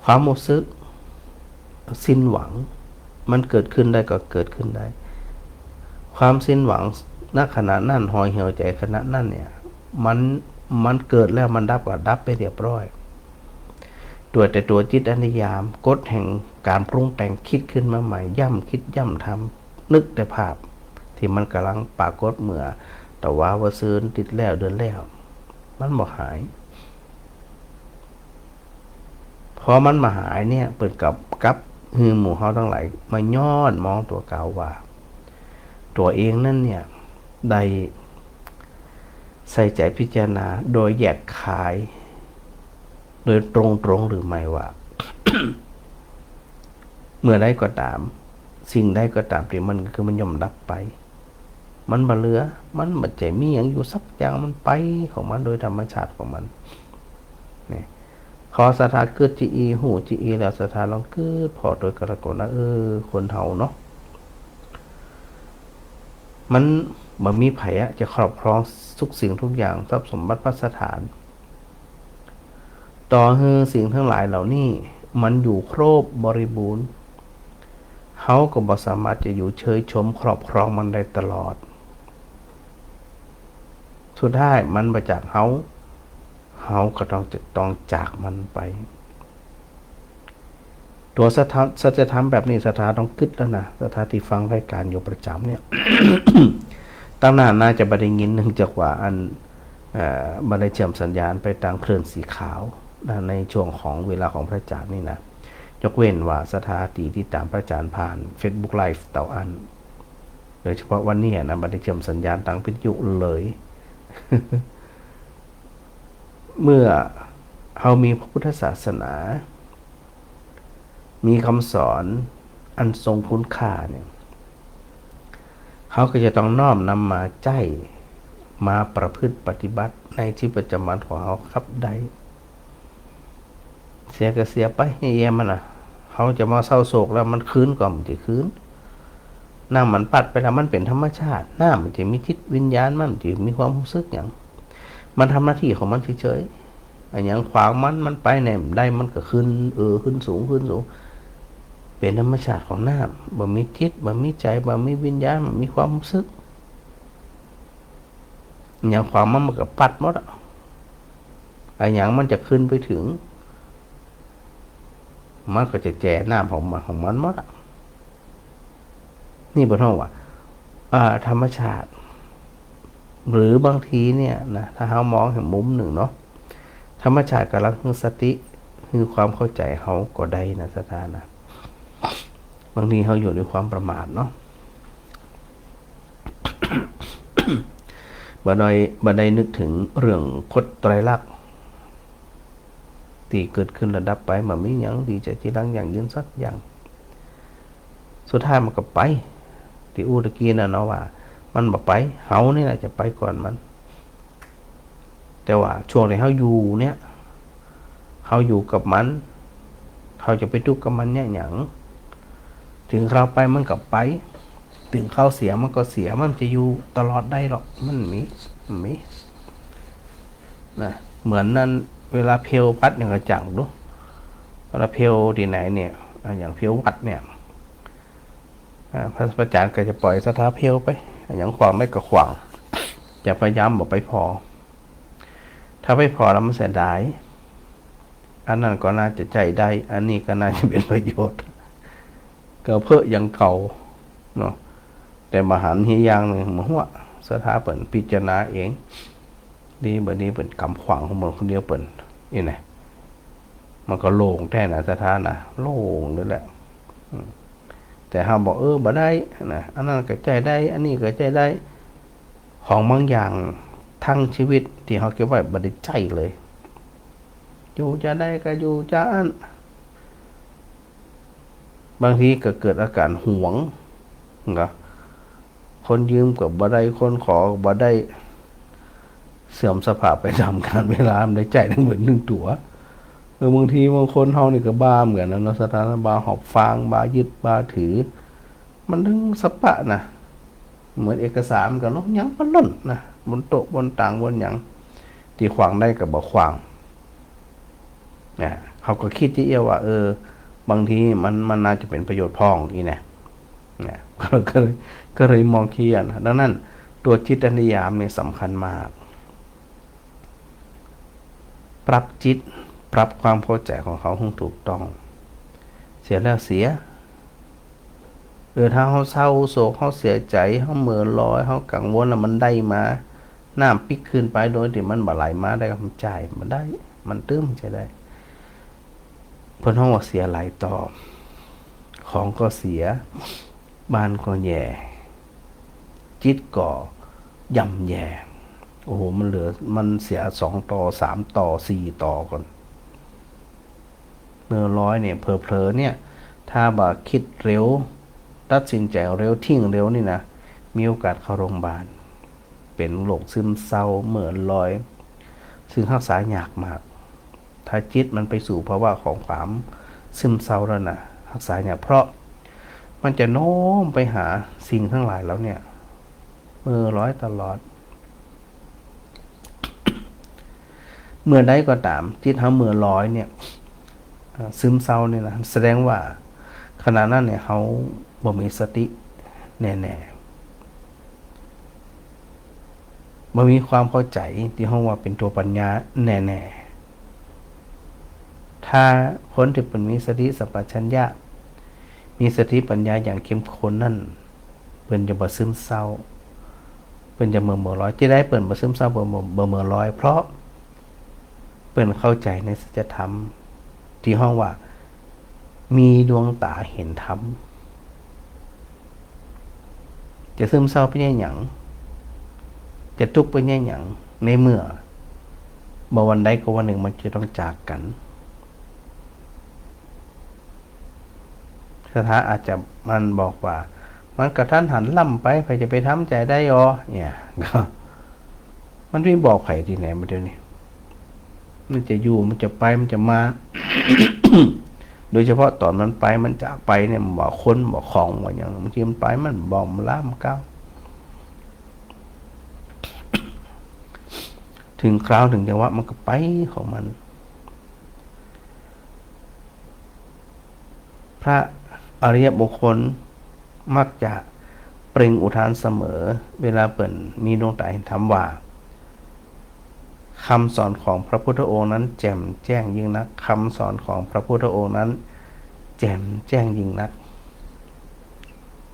ความฮู้สึกสิ้นหวัง มันเกิดขึ้นได้ก็เกิดขึ้นได้ ความสิ้นหวัง ณ ขณะนั้น ห่อเหี่ยวใจ๋ขณะนั้นเนี่ย มัน มันเกิดแล้วมันดับก็ดับไปเรียบร้อย ตั๋ว แต่ตั๋วจิตตนิยาม กฎแห่งก๋านปรุงแต่ง กึ๊ดขึ้นมาใหม่ ย้ำกึ๊ดย้ำทำ นึกแต่ภาพตี้มันก่ำลังปรากฏเมื่อตะวาบ่าซืน ติ๊ดแล้วเดือนแล้ว มันบ่หาย พอมันบ่หายเนี่ย เปิ้นก็กลับหื้อหมู่เฮาตังหลายมาย้อนมองตั๋วเก่าว่า ตั๋วเองนั้นเนี่ย ได้ใส่ใจ๋พิจารณาโดยแยกขาย โดยตรงๆ หรือไม่ว่า เมื่อใดก็ต๋าม สิ่งใดก็ต๋ามตี้มัน คือมันย่อมดับไป มันบ่เหลือ มันบ่ใจ้มีหยังอยู่สักอย่าง มันไปของมันโดยธรรมชาติของมัน นี่ ขอศรัทธากึ๊ดจะอี้ ฮู้จะอี้แล้ว ศรัทธาลองกึ๊ดผ่อโตยกั๋นละก่อนนะ เออ คนเฮาเนาะ มันบ่มีใผอะ จะครอบครองทุกสิ่งทุกอย่าง ทรัพย์สมบัติภัสถาน ต่อหื้อสิ่งตังหลายเหล่านี้ มันอยู่ครบบริบูรณ์ เฮาก็บ่สามารถจะอยู่เชยชมครอบครองมันได้ตลอด สุดท้ายมันบ่จากเฮา เฮาก็ต้อง จะต้องจากมันไป ตั๋วสัจธรรม สัจธรรมแบบนี้ ศรัทธาต้องกึ๊ดแล้วนะ ศรัทธาตี้ฟังรายก๋านอยู่ประจ๋ำเนี่ย ตั้งนานน่าจะบ่ได้ยิน เนื่องจากว่าอัน เอ่อ บ่ได้เชื่อมสัญญาณไปตางคลื่นสีขาวนะ ในช่วงของเวลาของพระอาจารย์นี่นะ ยกเว้นว่าศรัทธาตี้ติดต๋ามพระอาจารย์ผ่านเฟซบุ๊กไลฟ์เต้าอั้น โดยเฉพาะวันนี้นะ บ่ได้เชื่อมสัญญาณตางวิทยุเลย เมื่อเฮามีพระพุทธศาสนา มีกำสอนอันทรงคุณค่าเนี่ย เฮาก็จะต้องน้อมนำมาใจ๊ มาประพฤติปฏิบัติในชีวิตประจ๋ำวันของเฮาครับได้ เสียก็เสียไป เยียะมันนะ เฮาจะมาเศร้าโศกแล้วมันคืนก็บ่ใจ้คืน น้ำมันปั๊ดไปแล้วมันเป๋นธรรมชาติ น้ำบ่ใจ้มีจิตวิญญาณ มันบ่ใจ้มีความฮู้สึกหยัง มันทำหน้าตี้ของมันเฉย อะหยังขวางมัน มันไปแหนบ่ได้ มันก็ขึ้น เออ ขึ้นสูง ขึ้นสูง เป๋นธรรมชาติของน้ำ บ่มีจิต บ่มีใจ๋ บ่มีวิญญาณ บ่มีความรู้สึก อะหยังขวางมัน มันก็ปัดหมดอะ อะหยังมันจะขึ้นไปเถิง มันก็จะแจ๋น้ำของมัน ของมันหมดอะ นี่เปิ้นฮ้องว่า อ่า ธรรมชาติ หรือบางทีเนี่ยนะ ถ้าเฮามองแหมมุมนึ่งเนาะ ธรรมชาติก๋ำลังหื้อสติ หื้อความเข้าใจ๋เฮาก็ได้นะ ศรัทธานะ บางทีเฮาอยู่ด้วยความประมาทเนาะ บ่ได้ บ่ได้นึกเถิงเรื่องกฎไตรลักษณ์ ตี้เกิดขึ้นแล้วดับไป บ่มีหยังตี้จะจีรังยั่งยืนสักอย่าง สุดท้ายมันก็ไป ตี้อู้ตะกี้นั่นเนาะว่า มันบ่ไป เฮานี่แหละจะไปก่อนมัน แต่ว่าช่วงตี้เฮาอยู่เนี่ย เฮาอยู่กับมัน เฮาจะไปตุ๊กข์กับมันเนี่ยหยัง เถิงคราวไปมันก็ไป เถิงคราวเสียมันก็เสีย มันจะอยู่ตลอดได้หรอก มันมี มันมี นะ เหมือนนั้น เวลาเพลวพัดอย่างกระจ่างดู เวลาเพลวตี้ไหนเนี่ย อ่ะ อย่างเพลววัดเนี่ย อ่า พระ พระอาจ๋ารย์ก็จะปล่อยศรัทธาเพลวไป อะหยังขวางได้ก็ขวาง จะพยายามบ่ไปผ่อ ถ้าไปผ่อแล้วมันเสียดาย อันนั้นก็น่าจะใจ๊ได้ อันนี้ก็น่าจะเป๋นประโยชน์ ก็เป๋นอย่างเก่าเนาะ แต่บ่หันเหียอย่างนึ่ง บ่ฮู้ ศรัทธาเปิ้นพิจารณาเอง ดีบ่ดีเปิ้นกำขวางของเปิ้นคนเดียวเปิ้น นี่นะ มันก็โล่งแต๊นะ ศรัทธานะ โล่งเลยแหละ อืม แต่เฮาบอก เออ บ่ได้นะ อันนั้นก็ใจ๊ได้ อันนี้ก็ใจ๊ได้ ของบางอย่างทั้งชีวิตตี้เฮาเก็บไว้บ่ได้ใจ๊เลย อยู่จาใดก็อยู่จาอั้น บางทีก็เกิดอาการหวงนะ คนยืมก็บ่ได้ คนขอก็บ่ได้ เสื่อมสภาพไปต๋ามกาลเวลา บ่ได้ใจ๊ตึงเป๋นตึงตั๋ว เออ บางทีบางคนเฮานี่ก็บ้าเหมือนกั๋นนะเนาะ ศรัทธานะ บ้าหอบฟาง บ้ายึด บ้าถือ มันตึงสะปะนะ เหมือนเอกสารมันก็ลงหยังบ่ล่นนะ บนโต๊ะ บนต๋าง บนหยัง ตี้ขวางได้ก็บ่ขวาง นะ เฮาก็กึ๊ดจะเอี้ยวว่า เออ บางทีมัน มันน่าจะเป๋นประโยชน์พ่องอี้นะ นะ ก็เลย ก็เลยมองเคียงนะ ดังนั้น ตั๋วจิตตนิยามนี่สำคัญมาก ปรับจิต ปรับความเข้าใจ๋ของเฮาหื้อถูกต้อง เสียแล้วเสีย เออ ถ้าเฮาเศร้าโศก เฮาเสียใจ๋ เฮาเหม่อลอย เฮากังวล แล้วมันได้มา น้ำปิ๊กคืนไปโดยตี้มันบ่ไหลมาได้ ก็มันใจ๊บ่ได้ มันตึงใจ๊ได้ เปิ้นฮ้องว่าเสียหลายต่อ ของก็เสีย บ้านก็แย่ จิตก็ย่ำแย่ โอ้โห มันเหลือ มันเสียสองต่อ สามต่อ สี่ต่อก่อน เหม่อลอยเนี่ย เผลอๆ เนี่ย ถ้าบ่กึ๊ดเร็ว ตัดสินใจ๋เร็ว ทิ้งเร็วนี่นะ มีโอกาสเข้าโรงพยาบาล เป๋นโรคซึมเศร้า เหม่อลอย ซึ่งฮักษายากมาก ถ้าจิตมันไปสู่ภาวะของความซึมเศร้าแล้วนะ ฮักษายาก เพราะมันจะโน้มไปหาสิ่งทั้งหลายเหล่าเนี่ย เหม่อลอยตลอด เมื่อใดก็ต๋าม จิตเฮาเหม่อลอยเนี่ย อ่า ซึมเศร้าเนี่ยนะ แสดงว่าขณะนั้นเนี่ย เฮาบ่มีสติแน่ๆ บ่มีความเข้าใจ๋ตี้ฮ้องว่าเป๋นตั๋วปัญญาแน่ๆ ถ้าคนตี้เปิ้นมีสติสัมปชัญญะ มีสติปัญญาอย่างเข้มข้นนั้น เปิ้นจะบ่ซึมเศร้า เปิ้นจะบ่เหม่อลอย ตี้ใดเปิ้นบ่ซึมเศร้า บ่เหม่อ บ่เหม่อลอย เพราะเปิ้นเข้าใจ๋ในสัจธรรม ตี้ฮ้องว่ามีดวงต๋าเห็นธรรม จะซึมเศร้าเป๋นเยียะหยัง จะตุ๊กข์เป๋นเยียะหยัง ในเมื่อบ่วันใดก็วันนึ่งมันจะต้องจากกั๋น ศรัทธาอาจจะมันบอกว่า มันกระทันหันล้ำไป ใผจะไปทำใจ๋ได้ออ เนี่ย ก็ มันไปบอกใผตี้ไหนบ่าเดี๋ยวนี้ มันจะอยู่ มันจะไป มันจะมา โดยเฉพาะต๋อนมันไป มันจากไปเนี่ย มันบ่าคน บ่าของ บ่าหยัง บางทีมันไป มันบ่ามันลา มันก้าว เถิงคราวเถิงจังหวะมันก็ไปของมัน พระอริยบุคคลมักจะเปล่งอุทานเสมอ เวลาเปิ้นมีดวงต๋าหันธรรมว่า คำสอนของพระพุทธองค์นั้นแจ่มแจ้งยิ่งนัก คำสอนของพระพุทธองค์นั้นแจ่มแจ้งยิ่งนัก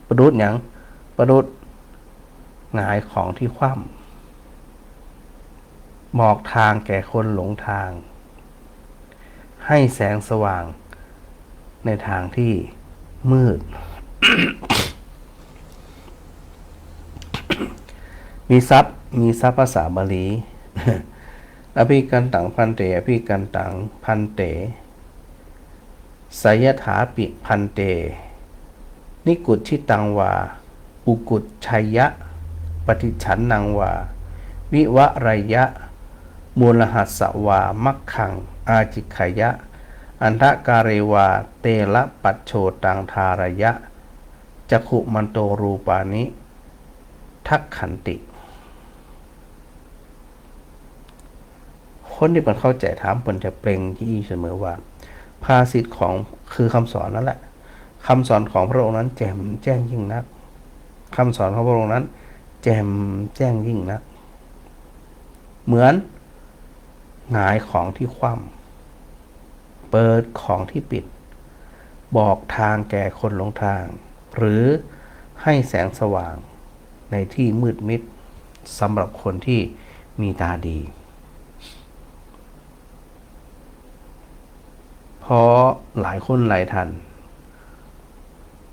ประดุจหยัง ประดุจหงายของตี้คว่ำ บอกตางแก่คนหลงตาง หื้อแสงสว่างในตางตี้มืด มีศัพท์ มีศัพท์ภาษาบาลี Abhikkantaṃ bhante, abhikkantaṃ bhante, seyyathāpi bhante, nikucchitaṃ vā, ukuccayya, paṭichannaṃ vā, vivareyya, mūlahassa vā, maggaṃ ācikkheyya, andhakāre vā, telappañchotaṃ dhāreyya, cakkhumanto rūpāni dakkhanti. คนตี้เปิ้นเข้าใจ๋ธรรม เปิ้นจะเปล่งอี้เสมอว่า ภาษิตของ คือคำสอนนั้นแหละ คำสอนของพระองค์นั้นแจ่มแจ้งยิ่งนัก คำสอนของพระองค์นั้นแจ่มแจ้งยิ่งนัก เหมือนหงายของตี้คว่ำ เปิดของตี้ปิด บอกตางแก่คนหลงตาง หรือให้แสงสว่างในตี้มืดมิด สำหรับคนตี้มีต๋าดี เพราะหลายคนหลายท่าน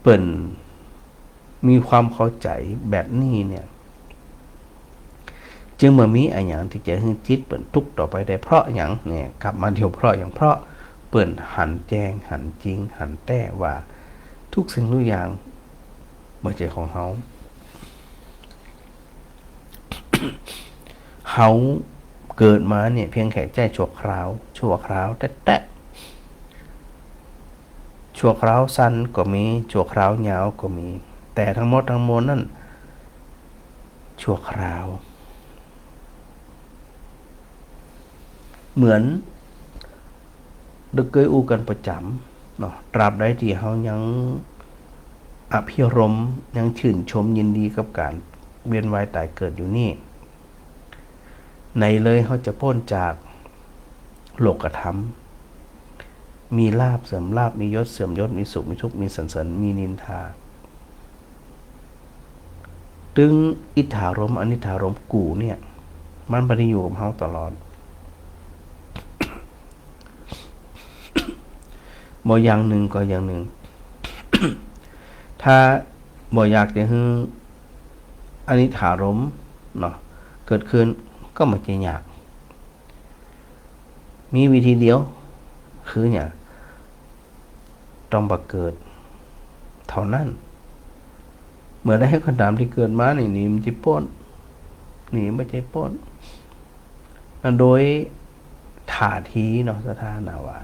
เปิ้นมีความเข้าใจ๋แบบนี้เนี่ย จึงบ่มีอะหยังตี้จะหื้อจิตเปิ้นตุ๊กต่อไปได้ เพราะหยังเนี่ย กลับมาเดี๋ยว เพราะหยัง เพราะเปิ้นหันแจ้ง หันจริง หันแต๊ว่า ทุกสิ่งทุกอย่างบ่ใจ้ของเฮา เฮาเกิดมาเนี่ยเพียงแค่ใจ้ชั่วคราว ชั่วคราวแต๊ๆ ชั่วคราวสั้นก็มี ชั่วคราวยาวก็มี แต่ตังหมดตังมวลนั้นชั่วคราว เหมือน ได้เกยอู้กั๋นประจ๋ำเนาะ ตราบใดตี้เฮายังอภิรมย์ ยังชื่นชมยินดีกับก๋านเวียนว่ายต๋ายเกิดอยู่นี่ ไหนเลยเฮาจะป๊นจากโลกธรรม มีลาภเสื่อมลาภ มียศเสื่อมยศ มีสุขมีทุกข์ มีสรรเสริญ มีนินทา ตึงอิทธารมณ์ อนิทธารมณ์กู่เนี่ย มันบ่ได้อยู่กับเฮาตลอด บ่อย่างนึ่งก็อย่างนึ่ง ถ้าบ่อยากจะหื้ออนิทธารมณ์เนาะ เกิดขึ้น ก็บ่ใจ้ยาก มีวิธีเดียว คือหยัง ต้องบ่เกิดเต้านั้น เมื่อใดก็ต๋ามตี้เกิดมานี่ หนีบ่ใจ้ป๊น หนีบ่ใจ้ป๊น โดยท่าทีเนาะ ศรัทธานาว่า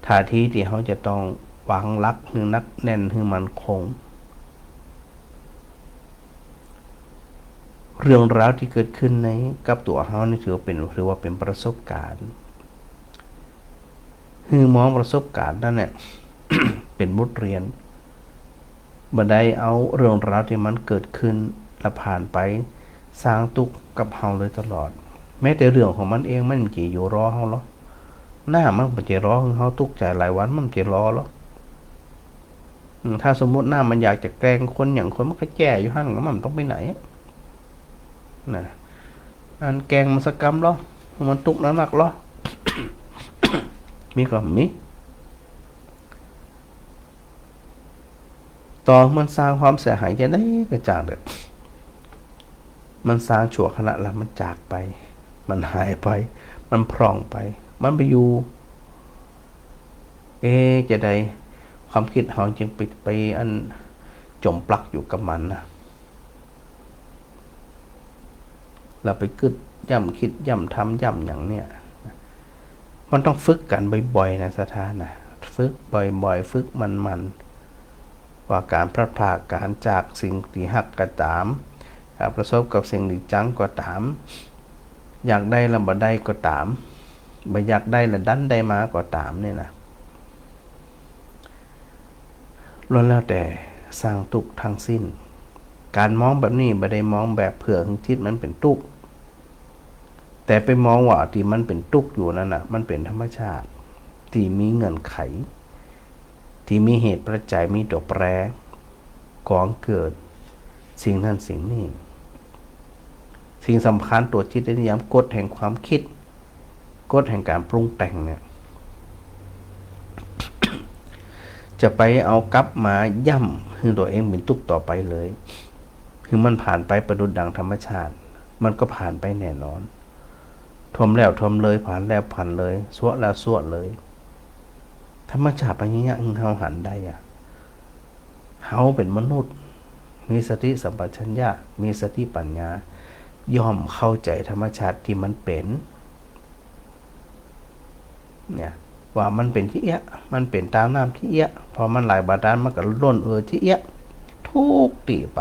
ท่าทีตี้เฮาจะต้องวางหลักหื้อหนักแน่น หื้อมั่นคง เรื่องราวตี้เกิดขึ้นในกับตั๋วเฮานี่ถือว่าเป๋น ถือว่าเป๋นประสบก๋ารณ์ หื้อมองประสบก๋ารณ์นั้นเนี่ย เป๋นบทเรียน บ่ได้เอาเรื่องราวตี้มันเกิดขึ้นแล้วผ่านไปสร้างตุ๊กข์กับเฮาเลยตลอด แม้แต่เรื่องของมันเองมันบ่ใจ้อยู่รอเฮาหรอก น้ำมันบ่ใจ้รอหื้อเฮาตุ๊กข์ใจ๋หลายวัน มันบ่ใจ้รอหรอก อืม ถ้าสมมุติน้ำมันอยากจะแกล้งคนหยังคน มันก็แจ้อยู่หั้น มันบ่ต้องไปไหนอะ นะ อันแกล้งมันสักกำลอ มันตุ๊กข์นักๆ ลอ มีก็มี ต่อมันสร้างความเสียหายจะได้กระจ่างเถิด มันสร้างชั่วขณะแล้วมันจากไป มันหายไป มันพร่องไป มันไปอยู่ เอ๊ะ จะได้ ความกึ๊ดเฮาจึงไป ไปอันจ๋มปลักอยู่กับมันนะ แล้วไปกึ๊ดย้ำ กึ๊ดย้ำ ทำย้ำหยังเนี่ย มันต้องฝึกกั๋นบ่อยๆ นะ ศรัทธานะ ฝึกบ่อยๆ ฝึกมันๆ ว่าก๋านพลัดพราก ก๋านจากสิ่งตี้ฮักก็ต๋าม ก๋านประสบกับสิ่งตี้จังก็ต๋าม อยากได้แล้วบ่ได้ก็ต๋าม บ่อยากได้แล้วดันได้มาก็ต๋ามเนี่ยนะ ล้วนแล้วแต่สร้างตุ๊กข์ทั้งสิ้น ก๋านมองแบบนี้บ่ได้มองแบบเปื้อหื้อจิตมันเป๋นตุ๊กข์ แต่ไปมองว่าตี้มันเป๋นตุ๊กข์อยู่นั้นน่ะ มันเป๋นธรรมชาติตี้มีเงื่อนไข ตี้มีเหตุปัจจัย มีตั๋วแปร ก่อเกิดสิ่งนั้นสิ่งนี้ สิ่งสำคัญตั๋วจิตนิยามกฎแห่งความกึ๊ด กฎแห่งก๋านปรุงแต่งเนี่ย จะไปเอากลับมาย้ำหื้อตั๋วเองเป๋นตุ๊กข์ต่อไปเลย หื้อมันผ่านไปประดุจดังธรรมชาติ มันก็ผ่านไปแน่นอน ทมแล้วทมเลย ผ่านแล้วผ่านเลย ซั่วแล้วซั่วเลย ธรรมชาติเป๋นอย่างเงี้ย หื้อเฮาหันได้อะ เฮาเป๋นมนุษย์ มีสติสัมปชัญญะ มีสติปัญญา ย่อมเข้าใจ๋ธรรมชาติตี้มันเป๋น เนี่ย ว่ามันเป๋นจะอี้ มันเป๋นต๋ามน้ำจะอี้ พอมันไหลบาดาลมันก็ล้นเอ่อจะอี้ ทุกตี้ไป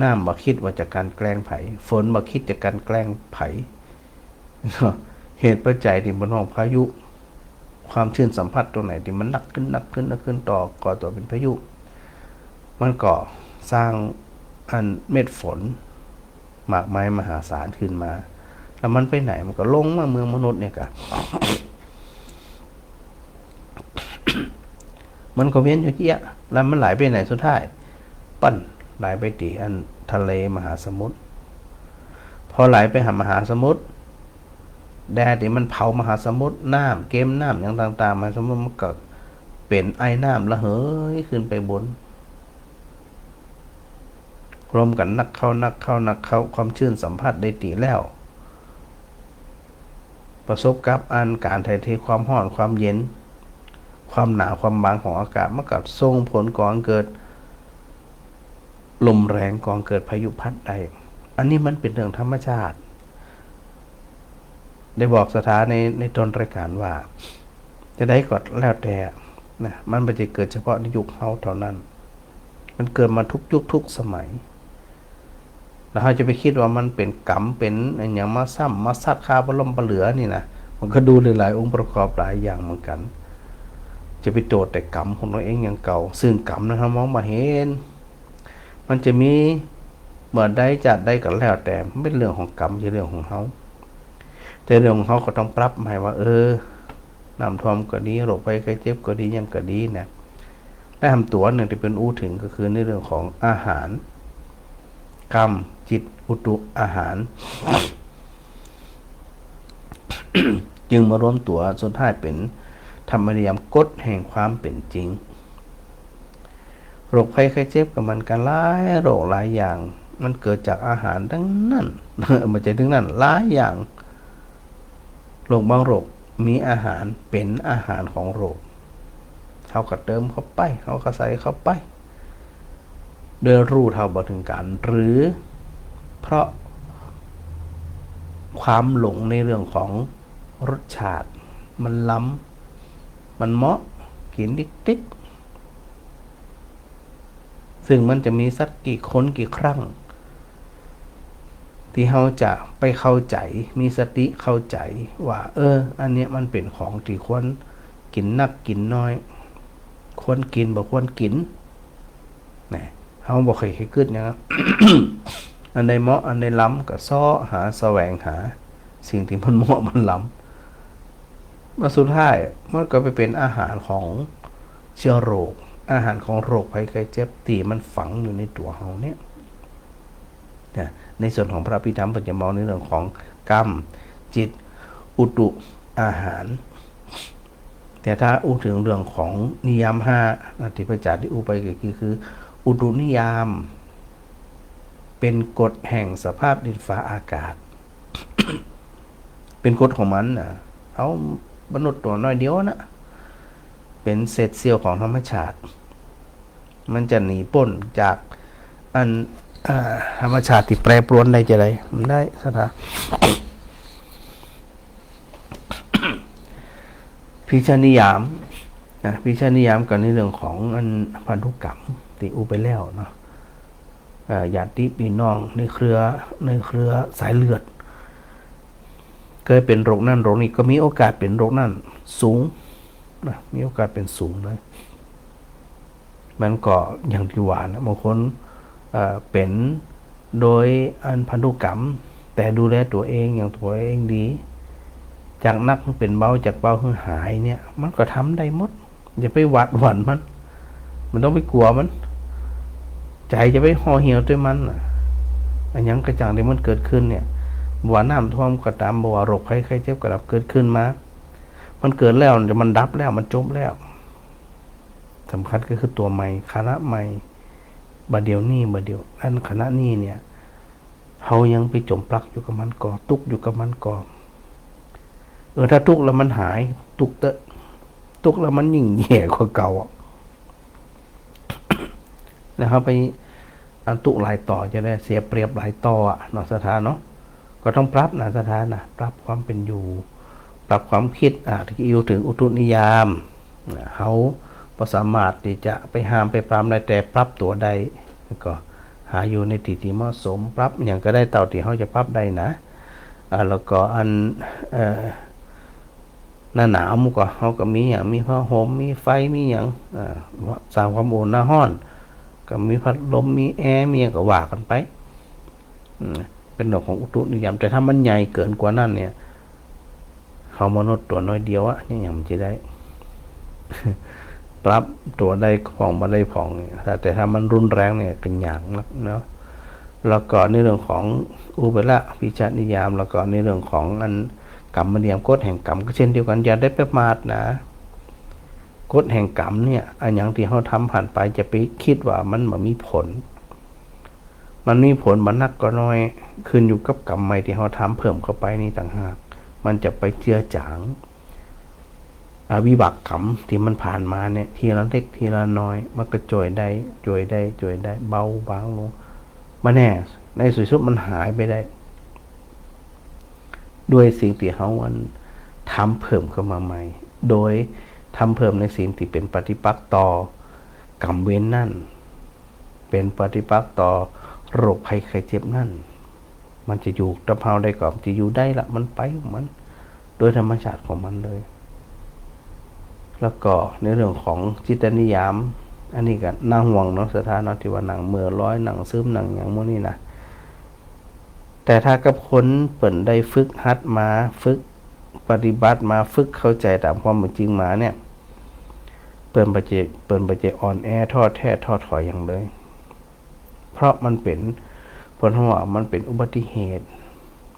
น้ำบ่กึ๊ดว่าจะกลั่นแกล้งใผ ฝนบ่กึ๊ดจะกลั่นแกล้งใผ เหตุปัจจัยตี้บ่าฮ้องพายุ ความชื้นสัมผัสตั๋วไหนตี้มันนักขึ้น นักขึ้น นักขึ้น ต่อ ก่อตั๋วเป๋นพายุ มันก็สร้างอันเม็ดฝนมากมายมหาศาลขึ้นมา แล้วมันไปไหน มันก็ลงมาเมืองมนุษย์เนี่ยก่ะ มันก็เวียนอยู่จะอี้ แล้วมันไหลไปไหนสุดท้าย ปั้น ไหลไปตี้อันทะเลมหาสมุทร พอไหลไปหามหาสมุทร แดดตี้มันเผามหาสมุทร น้ำเก็ม น้ำหยังต่างๆ มหาสมุทรมันก็เป๋นไอน้ำระเหยขึ้นไปบน รวมกั๋นนักเข้า นักเข้า นักเข้า ความชื้นสัมผัสได้ตี้แล้ว ประสบกับอันก๋านถ่ายเทความฮ้อน ความเย็น ความหนา ความบางของอากาศ มันก็ส่งผลก่อเกิดลมแรง ก่อเกิดพายุพัดได้ อันนี้มันเป๋นเรื่องธรรมชาติ ได้บอกศรัทธาใน ในต้นรายการว่า จะใดก็แล้วแต่นะ มันบ่ได้เกิดเฉพาะในยุคเฮาเท่านั้น มันเกิดมาทุกยุคทุกสมัย แล้วเฮาจะไปกึ๊ดว่ามันเป๋นกรรม เป๋นอะหยังมาซ้ำมาซัด คาบ่ล้มบ่เหลือนี่นะ มันก็ดูหลายๆ องค์ประกอบหลายอย่างเหมือนกั๋น จะไปโต้ษแต่กรรมของตั๋วเองอย่างเก่า ซึ่งกรรมนั้นเฮามองบ่เห็น มันจะมีเมื่อใดจาติใดก็แล้วแต่ มันเป๋นเรื่องของกรรม บ่ใจ้เรื่องของเฮา แต่เรื่องของเฮาก็ต้องปรับใหม่ว่า เออ น้ำท่วมก็ดี โรคภัยไข้เจ็บก็ดี หยังก็ดีเนี่ย และหามตั๋วนึ่งตี้เป๋นอู้เถิงก็คือในเรื่องของอาหาร กรรม จิต อุตุ อาหาร จึงมารวมตั๋วสุดท้ายเป๋นธรรมนิยามกฎแห่งความเป๋นจริง โรคภัยไข้เจ็บก็เหมือนกั๋น หลายโรคหลายอย่าง มันเกิดจากอาหารตังนั้น บ่ใจ้ตังนั้น หลายอย่าง โรคบางโรคมีอาหาร เป๋นอาหารของโรค เฮาก็เติมเข้าไป เฮาก็ใส่เข้าไป โดยรู้เท่าบ่เถิงก๋าร หรือเพราะความหลงในเรื่องของรสชาติ มันลำ มันเหมาะ กิ๋นติ๊กๆ ซึ่งมันจะมีสักกี่คนกี่ครั้ง ตี้เฮาจะไปเข้าใจ๋ มีสติเข้าใจ๋ว่า เออ อันเนี้ยมันเป๋นของตี้ควรกิ๋นนักกิ๋นน้อย ควรกิ๋นบ่ควรกิ๋น นะ เฮาบ่ค่อยกึ๊ดหยัง อันใดเหมาะ อันใดลำ ก็เซาะหา แสวงหา สิ่งตี้มันเหมาะมันลำ มาสุดท้ายมันก็ไปเป๋นอาหารของเจื้อโรค อาหารของโรคภัยไข้เจ็บตี้มันฝังอยู่ในตั๋วเฮาเนี่ย นะ ในส่วนของพระอภิธรรมเปิ้นจะมองในเรื่องของกรรม จิต อุตุ อาหาร แต่ถ้าอู้เถิงเรื่องของนิยามห้านะ ตี้พระอาจ๋ารย์ได้อู้ไปก็คือ คืออุตุนิยาม เป๋นกฎแห่งสภาพดินฟ้าอากาศ เป๋นกฎของมันนะ เฮามนุษย์ตั๋วน้อยเดียวนะ เป๋นเศษเสี้ยวของธรรมชาติ มันจะหนีป๊นจากอัน อ่า ธรรมชาติตี้แปรปรวนได้จาใด บ่ได้ศรัทธา พีชนิยามนะ พีชนิยามก็ในเรื่องของอันพันธุกรรมตี้อู้ไปแล้วเนาะ อ่า ญาติปี้น้องในเครือ ในเครือสายเลือด เกยเป๋นโรคนั้นโรคนี้ ก็มีโอกาสเป๋นโรคนั้นสูงนะ มีโอกาสเป๋นสูงเลย มันก็อย่างตี้ว่านะ บางคน เอ่อ เป๋นโดยอันพันธุกรรม แต่ดูแลตั๋วเองอย่างตั๋วเองดี จากหนักหื้อเป๋นเบา จากเบาหื้อหายเนี่ย มันก็ทำได้หมด อย่าไปหวาดหวั่นมัน บ่ต้องไปกั๋วมัน ใจ๋จะไปห่อเหี่ยวตวยมันน่ะ อะหยังก็จ้างตี้มันเกิดขึ้นเนี่ย บ่ว่าน้ำท่วมก็ต๋าม บ่ว่าโรคภัยไข้เจ็บก็ต๋าม เกิดขึ้นมา มันเกิดแล้ว มันดับแล้ว มันจบแล้ว สำคัญก็คือตั๋วใหม่ ขณะใหม่ บ่าเดี่ยวนี้ บ่าเดี่ยวอันขณะนี้เนี่ย เฮายังไปจ๋มปลักอยู่กับมันก่อ ตุ๊กข์อยู่กับมันก่อ เออ ถ้าตุ๊กข์แล้วมันหาย ตุ๊กข์เต๊อะ ตุ๊กข์แล้วมันยิ่งแย่กว่าเก่าอะ แล้วเฮาไป อันตุ๊กข์หลายต่อจะได้เสียเปรียบหลายต่ออะเนาะ ศรัทธาเนาะ ก็ต้องปรับนะ ศรัทธานะ ปรับความเป๋นอยู่ ปรับความกึ๊ด อ่ะ ตี้อู้เถิงอุตุนิยาม นะ เฮาบ่สามารถตี้จะไปห้ามไปปรามได้ แต่ปรับตั๋วได้ แล้วก็หาอยู่ในตี้ตี้เหมาะสม ปรับอะหยังก็ได้เต้าตี้เฮาจะปรับได้นะ อ่า แล้วก็อัน เอ่อ หน้าหนาวมันก็ เฮาก็มีอะหยัง มีผ้าห่ม มีไฟ มีหยัง อ่า สร้างความอุ่น หน้าฮ้อนก็มีพัดลม มีแอร์ มีหยังก็ว่ากั๋นไป อืม เป๋นเรื่องของอุตุนิยาม แต่ถ้ามันใหญ่เกินกว่านั้นเนี่ย เฮามนุษย์ตั๋วน้อยเดียวอะ เนี่ยหยังมันจะได้ ปรับตั๋วได้พ่องบ่ได้พ่องเนี่ย แต่ แต่ถ้ามันรุนแรงเนี่ยก็ยากนักเนาะ แล้วก็ในเรื่องของอุเปละวิชชนิยาม แล้วก็ในเรื่องของอันกรรมนิยาม กฎแห่งกรรมก็เช่นเดียวกั๋น อย่าได้ประมาทนะ กฎแห่งกรรมเนี่ย อะหยังตี้เฮาทำผ่านไป จะไปกึ๊ดว่ามันบ่มีผล มันมีผลบ่นักก็น้อย ขึ้นอยู่กับกรรมใหม่ตี้เฮาทำเพิ่มเข้าไปนี่ต่างหาก มันจะไปเจือจาง อ่า วิบากกรรมตี้มันผ่านมาเนี่ย ทีละเล็กทีละน้อย มันก็จ่อยได้ จ่อยได้ จ่อยได้ เบาบางลง บ่แน่ ในสุดๆ มันหายไปได้ ด้วยสิ่งตี้เฮาอันทำเพิ่มเข้ามาใหม่ โดยทำเพิ่มในสิ่งตี้เป๋นปฏิปักษ์ต่อกรรมเวรนั้น เป๋นปฏิปักษ์ต่อโรคภัยไข้เจ็บนั้น มันจะอยู่กับเฮาได้ก่อ มันจะอยู่ได้ละ มันไปของมัน โดยธรรมชาติของมันเลย แล้วก็ในเรื่องของจิตตนิยาม อันนี้ก็น่าห่วงเนาะ ศรัทธาเนาะ ตี้ว่านั่งเหม่อลอย นั่งซึม นั่งหยังหมู่นี้นะ แต่ถ้ากับคนเปิ้นได้ฝึกหัดมา ฝึกปฏิบัติมา ฝึกเข้าใจ๋ต๋ามความเป๋นจริงมาเนี่ย เปิ้นบ่ใจ้ เปิ้นบ่ใจ้อ่อนแอ ท้อแท้ ท้อถอยหยังเลย เพราะมันเป๋น เปิ้นว่ามันเป๋นอุบัติเหตุ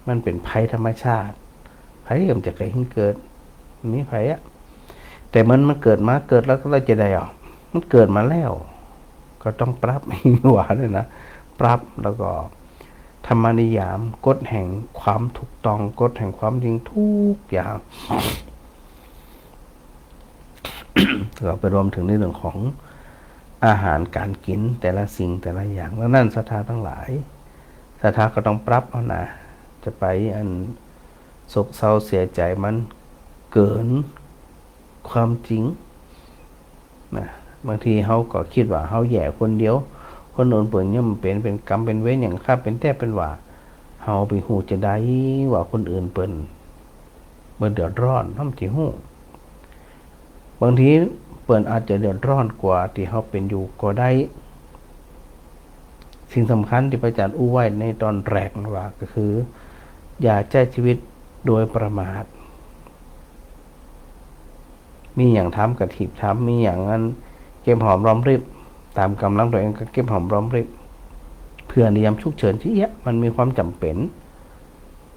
มันเป๋นภัยธรรมชาติ ใผก็บ่จะใค่หื้อเกิด บ่มีใผอะ แต่มัน มันเกิดมา เกิดแล้วก็ แล้วจะได้อะ มันเกิดมาแล้ว ก็ต้องปรับ ว่าเนี่ยนะ ปรับ แล้วก็ธรรมนิยาม กฎแห่งความถูกต้อง กฎแห่งความจริงทุกอย่าง ก็ไปรวมเถิงในเรื่องของอาหารก๋านกิ๋นแต่ละสิ่งแต่ละอย่าง ดังนั้นศรัทธาตังหลาย ศรัทธาก็ต้องปรับเอานะ จะไปอันโศกเศร้าเสียใจ๋มันเกินความจริงนะ บางทีเฮาก็กึ๊ดว่าเฮาแย่คนเดียว คนอื่นเปิ้นย่อมเป๋น เป๋นกรรมเป๋นเวรหยังข้า เป๋นแต๊เป๋นว่า เฮาไปฮู้จะใดว่าคนอื่นเปิ้น เปิ้นเดือดร้อน เฮาบ่ฮู้ บางทีเปิ้นอาจจะเดือดร้อนกว่าตี้เฮาเป๋นอยู่ก็ได้ สิ่งสำคัญตี้พระอาจารย์อู้ไว้ในต๋อนแรกนั้นว่า ก็คือ อย่าใจ๊จีวิตโดยประมาท มีหยังทำก็รีบทำ มีหยังอันเก็บหอมรอมริบ ต๋ามก๋ำลังตั๋วเองก็เก็บหอมรอมริบ เผื่อในยามฉุกเฉินตี้เอี้ยะ มันมีความจ๋ำเป๋น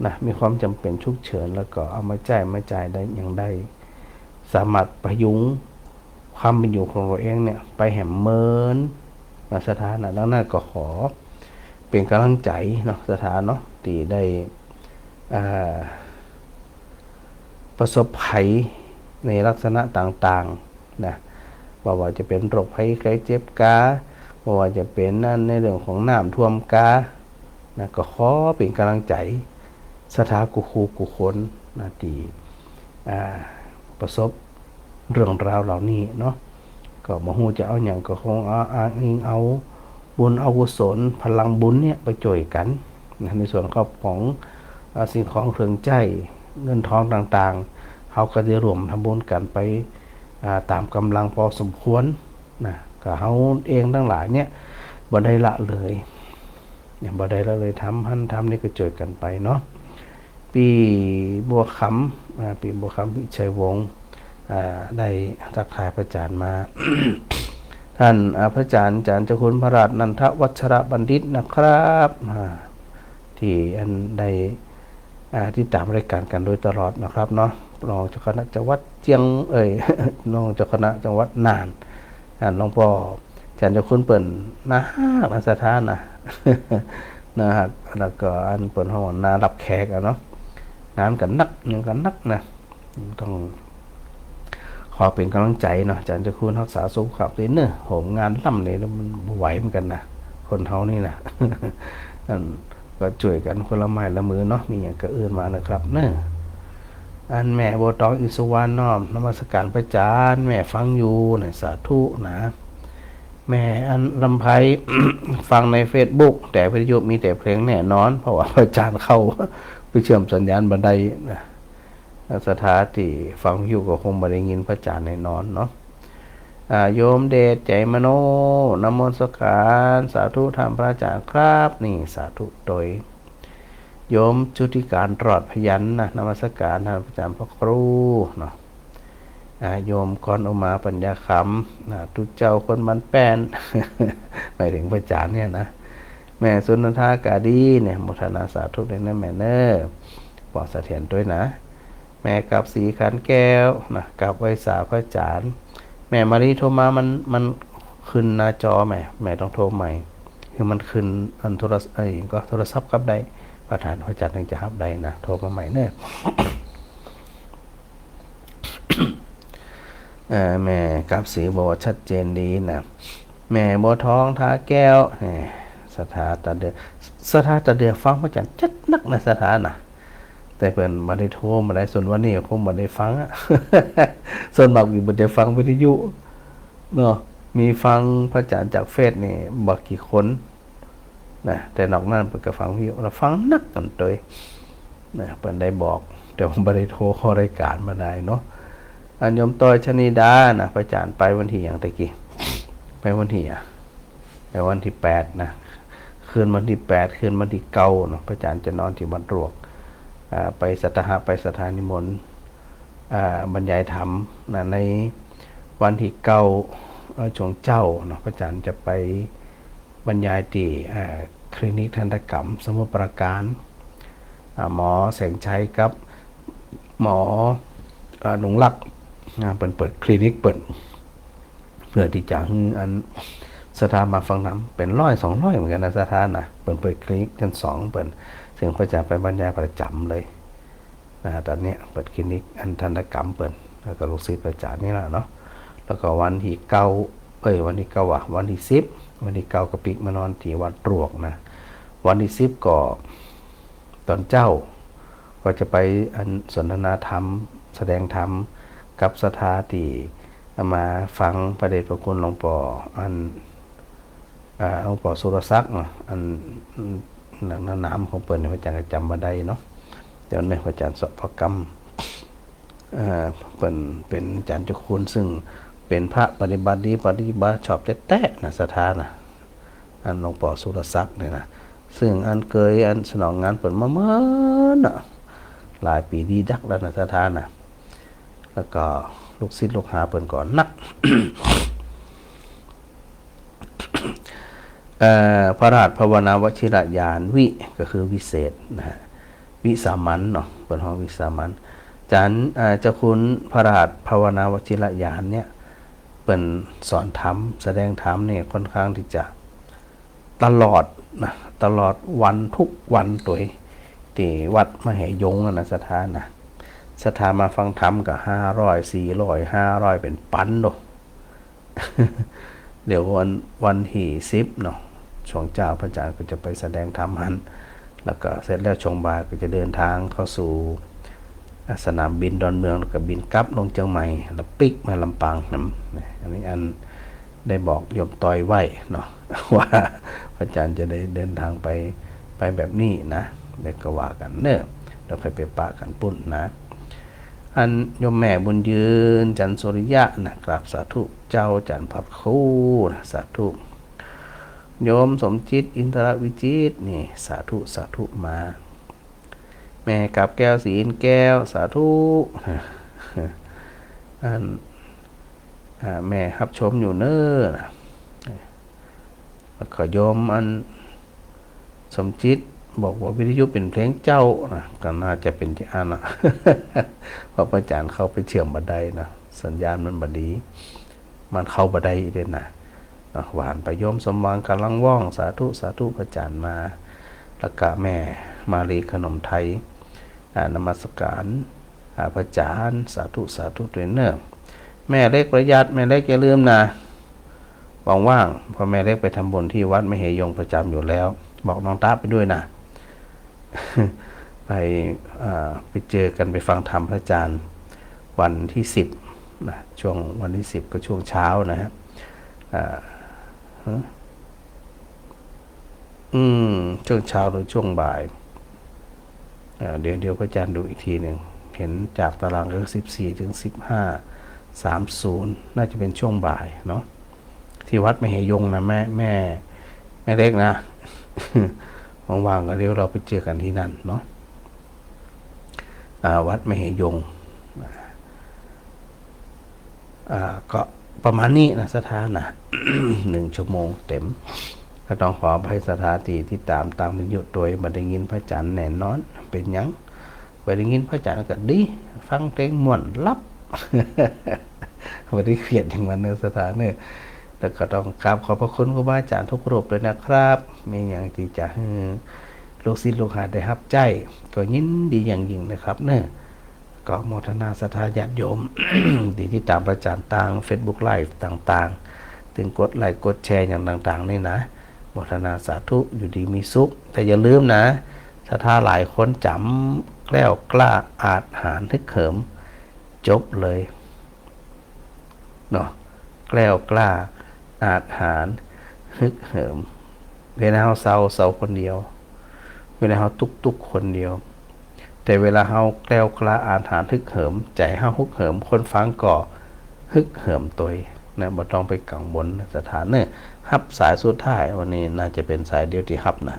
นะ มีความจ๋ำเป๋นฉุกเฉิน แล้วก็เอามาใจ๊มาจ่ายได้อย่างได้ สามารถประยุงความเป๋นอยู่ของตั๋วเองเนี่ย ไปแหมเมินนะ ศรัทธานะ ดังนั้นก็ขอเป๋นก๋ำลังใจ๋เนาะ ศรัทธาเนาะ ตี้ได้ อ่า ประสบภัยในลักษณะต่างๆ นะ บ่ว่าจะเป๋นโรคภัยไข้เจ็บกา บ่ว่าจะเป๋นอันในเรื่องของน้ำท่วมกา นะ ก็ขอเป๋นก๋ำลังใจ๋ ศรัทธากู้คู่กู้คนนะ ตี้ อ่า ประสบเรื่องราวเหล่านี้เนาะ ก็บ่ฮู้จะเอาหยัง ก็คงเอา อ้างอิงเอาบุญเอากุศล พลังบุญเนี่ยไปจ้วยกั๋นนะ ในส่วนครอบของ อ่า สิ่งของเครื่องใจ๊ เงินทองต่างๆ เฮาก็ได้ร่วมทำบุญกั๋นไป อ่า ต๋ามก๋ำลังพอสมควรนะ ก็เฮาเองตังหลายเนี่ย บ่ได้ละเลย เนี่ย บ่ได้ละเลยธรรมหั้นธรรมนี่ก็จ้วยกั๋นไปเนาะ ปี้บัวคำ อ่า ปี้บัวคำ วิชัยวงศ์ อ่า ได้ตักทายพระอาจ๋ารย์มา ต้าน อ่า พระอาจ๋ารย์ อาจ๋ารย์เจ้าคุณพระราชนันทวัชรบัณฑิตนะครับ อ่า ตี้อันได้ อ่า ติดต๋ามรายก๋านกั๋นโดยตลอดนะครับเนาะ รองเจ้าคณะจังหวัดเจียง เอ้ย รองเจ้าคณะจังหวัดน่าน อ่า หลวงป้ออาจ๋ารย์เจ้าคุณเปิ้นน่าฮักนะศรัทธานะ น่าฮัก แล้วก็อันเปิ้นฮ้องน่าฮับแขกอะเนาะ งานก็นัก หยังก็นักนะ ต้องขอเป๋นก๋ำลังใจ๋เนาะ อาจ๋ารย์เจ้าคุณฮักษาสุขภาพตวยเน่อ โหมงานล่ำนี่แล้วมันบ่ไหวเหมือนกั๋นนะ คนเฮานี่นะ อัน ก็จ้วยกั๋นคนละไม้ละมือเนาะ มีหยังก็เอิ้นมานะครับเน่อ อันแม่บัวตอง อินทร์สุวรรณ น้อมนมัสก๋านพระอาจ๋ารย์ แม่ฟังอยู่นะ สาธุนะ แม่อันลำไพ ฟังในเฟซบุ๊ก แต่วิทยุมีแต่เพลงแน่นอน เพราะว่าพระอาจ๋ารย์เข้าไปเชื่อมสัญญาณบ่ได้นะ ศรัทธาตี้ฟังวิทยุก็คงบ่ได้ยินพระอาจ๋ารย์แน่นอนเนาะ อ่า โยมเดช ใจมโน นมัสก๋าน สาธุธรรมพระอาจ๋ารย์ครับ นี่ สาธุตวย โยมจุติการตลอดพยัญชนะ นมัสก๋านต้านพระอาจ๋ารย์พระครูเนาะ อ่า โยมกรอุมาปัญญาคำ อ่า ตุ๊เจ้าคนบ้านแป้น หมายถึงพระอาจ๋ารย์เนี่ยนะ แม่สุนันทากาดีเนี่ย โมทนาสาธุตวยนะแม่เน่อ ปอเสถียรตวยนะ แม่กับศรีขันแก้วนะ กับไหว้สาพระอาจ๋ารย์ แม่มาลีโทรมา มัน มันขึ้นหน้าจอแม่ แม่ต้องโทรใหม่ คือมันขึ้นอันโทรศัพท์ เอ้ย ก็โทรศัพท์ฮับได้ ประธานพระอาจ๋ารย์ถึงจะฮับได้นะ โทรมาใหม่เน่อ เอ่อ แม่กับศรีบอกว่าชัดเจนดีนะ แม่บัวทอง ทาแก้ว แหม ศรัทธาตะเดือ ศรัทธาตะเดือฟังพระอาจ๋ารย์จัดนักนะ ศรัทธานะ แต่เปิ้นบ่ได้โทรมาได้ ส่วนวันนี้คงบ่ได้ฟังอะ ส่วนมากมีบ่ได้ฟังวิทยุเนาะ มีฟังพระอาจ๋ารย์จากเฟซนี่บ่กี่คนนะ แต่นอกนั้นเปิ้นก็ฟังวิทยุ แล้วฟังนักกั๋นตวยนะ เปิ้นได้บอก แต่ว่าบ่ได้โทรเข้ารายก๋านมาได้เนาะ อันโยมต้อยชนิดานะ พระอาจ๋ารย์ไปวันตี้หยังตะกี้ ไปวันตี้อะ ไปวันตี้แปดนะ คืนวันตี้แปด คืนวันตี้เก้าเนาะ พระอาจ๋ารย์จะนอนตี้วัดรวก อ่า ไปศรัทธา ไปศรัทธานิมนต์ อ่า บรรยายธรรมนะ ในวันตี้เก้า เอ่อ ช่วงเจ๊าเนาะ พระอาจ๋ารย์จะไปบรรยายตี้ อ่า คลินิกทันตกรรมสมุทรปราการ อ่า หมอแสงชัยกับหมอ อ่า หนุงลักษณ์นะ เปิ้นเปิดคลินิกเปิ้น เพื่อตี้จะหื้ออันศรัทธามาฟังธรรมเป๋นร้อยสองร้อยเหมือนกั๋นนะศรัทธานะ เปิ้นเปิดคลินิกชั้นสองเปิ้น ซึ่งพระอาจ๋ารย์ไปบรรยายประจ๋ำเลยนะ ต๋อนเนี้ยเปิดคลินิกอันทันตกรรมเปิ้น แล้วก็ลูกศิษย์พระอาจ๋ารย์นี่แหละเนาะ แล้วก็วันตี้เก้า เอ้ย วันตี้เก้าว่ะ วันตี้สิบ วันตี้เก้าก็ปิ๊กมานอนตี้วัดรวกนะ วันตี้สิบก็ ต๋อนเจ๊าก็จะไปอันสนทนาธรรม แสดงธรรมกับศรัทธาตี้มาฟังพระเดชพระคุณหลวงป้ออัน อ่า หลวงป้อสุรศักดิ์เนาะ อัน นามของเปิ้นเนี่ยพระอาจ๋ารย์ก็จ๋ำบ่ได้เนาะ เดี๋ยวนี้พระอาจ๋ารย์สอบพระกรรม อ่า เปิ้นเป๋นอาจ๋ารย์เจ้าคุณ ซึ่งเป๋นพระปฏิบัติดีปฏิบัติชอบแต๊ๆ นะศรัทธานะ อันหลวงป้อสุรศักดิ์เนี่ยนะ ซึ่งอันเกยอันสนองงานเปิ้นมาเมินน่ะ หลายปี๋ดีดักแล้วนะศรัทธานะ แล้วก็ลูกศิษย์ลูกหาเปิ้นก็นัก เอ่อ พระราชภาวนาวชิรญาณ วิ ก็คือวิเศษนะฮะ วิสามัญเนาะ เปิ้นฮ้องวิสามัญ อาจ๋ารย์ เอ่อ เจ้าคุณพระราชภาวนาวชิรญาณเนี่ย เปิ้นสอนธรรม แสดงธรรมนี่ค่อนข้างตี้จะตลอดนะ ตลอดวันทุกวันตวย ตี้วัดมเหยงค์นั่นนะศรัทธานะ ศรัทธามาฟังธรรมก็ห้าร้อย สี่ร้อย ห้าร้อย เป๋นปันโด เดี๋ยววัน วันตี้สิบเนาะ ช่วงเจ๊าพระอาจ๋ารย์ก็จะไปแสดงธรรมหั้น แล้วก็เสร็จแล้วช่วงบ่ายก็จะเดินทางเข้าสู่ อ่ะ สนามบินดอนเมือง แล้วก็บินกลับลงเจียงใหม่ แล้วปิ๊กมาลำปางนำ นะ อันนี้อันได้บอกโยมต้อยไว้เนาะ ว่าพระอาจ๋ารย์จะได้เดินทางไป ไปแบบนี้นะ แล้วก็ว่ากั๋นเน่อ แล้วค่อยไปปะกั๋นปุ้นนะ อันโยมแม่บุญยืน จันทร์สุริยะนะ กราบสาธุเจ้า จันทร์พระครูนะ สาธุ โยมสมจิต อินทรวิจิตรนี่ สาธุ สาธุมา แม่กาบแก้ว ศรีอินทร์แก้ว สาธุ อัน อ่า แม่ฮับชมอยู่เน้อนะ แล้วก็โยมอันสมจิตบอกว่าวิทยุเปิดเพลงเจ้านะ ก็น่าจะเป๋นจะอั้นนะ เพราะพระอาจารย์เข้าไปเชื่อมบ่ได้นะ สัญญาณมันบ่ดี มันเข้าบ่ได้เด้อนะ เนาะ หวานไป โยมสมหวัง กำลังว่อง สาธุ สาธุ พระอาจารย์มา แล้วก็แม่มาลีขนมไทย อ่า นมัสการ อ่า พระอาจารย์ สาธุ สาธุตวยเน้อ แม่เล็กประหยัด แม่เล็กอย่าลืมนะ ว่างๆ เพราะแม่เล็กไปทำบุญที่วัดมเหยงค์ประจำอยู่แล้ว บอกน้องต๊ะไปด้วยนะ ไป อ่า ไปเจอกัน ไปฟังธรรมพระอาจารย์ วันที่สิบนะ ช่วงวันที่สิบก็ช่วงเช้านะฮะ อ่า ฮะ อืม ช่วงเช้าหรือช่วงบ่าย อ่า เดี๋ยว เดี๋ยวพระอาจารย์ดูอีกทีหนึ่ง เห็นจากตารางก็สิบสี่ถึงสิบห้า สามศูนย์ น่าจะเป็นช่วงบ่ายเนาะ ที่วัดมเหยงค์นะ แม่ แม่ แม่เล็กนะ ว่างๆ ก็เดี๋ยวเราไปเจอกันที่นั่นเนาะ อ่า วัดมเหยงค์ อ่า ก็ประมาณนี้นะ ศรัทธานะ หนึ่งชั่วโมงเต็ม ก็ต้องขออภัยศรัทธาตี้ติดตามตางวิทยุตวย บ่ได้ยินพระอาจารย์แน่นอน เป๋นหยัง บ่ได้ยินพระอาจารย์ก็ดี ฟังเพลงม่วนหลับ บ่ได้เครียดหยังมันเน้อ ศรัทธาเน้อ แล้วก็ต้องกราบขอบพระคุณครูบาอาจารย์ทุกรูปเลยนะครับ มีหยังตี้จะหื้อลูกศิษย์ลูกหาได้ฮับใจ๊ ก็ยินดีอย่างยิ่งนะครับเน้อ ก็โมทนาศรัทธาญาติโยม ตี้ติดตามพระอาจารย์ตางเฟซบุ๊กไลฟ์ต่างๆ ตึงกดไลก์กดแชร์อย่างต่างๆ นี่นะ โมทนาสาธุ อยู่ดีมีสุข แต่อย่าลืมนะ ศรัทธาหลายคนจ๋ำ แกล้วกล้าอาจหาญฮึกเหิม จบเลยเนาะ แกล้วกล้าอาจหาญฮึกเหิม เวลาเฮาเศร้า เศร้าคนเดียว เวลาเฮาตุ๊กข์ ตุ๊กข์คนเดียว แต่เวลาเฮาแกล้วกล้าอาจหาญฮึกเหิม ใจ๋เฮาฮึกเหิม คนฟังก็ฮึกเหิมตวยนะ บ่ต้องไปกังวลนะ ศรัทธาเน้อ ฮับสายสุดท้าย วันนี้น่าจะเป๋นสายเดียวตี้ฮับนะ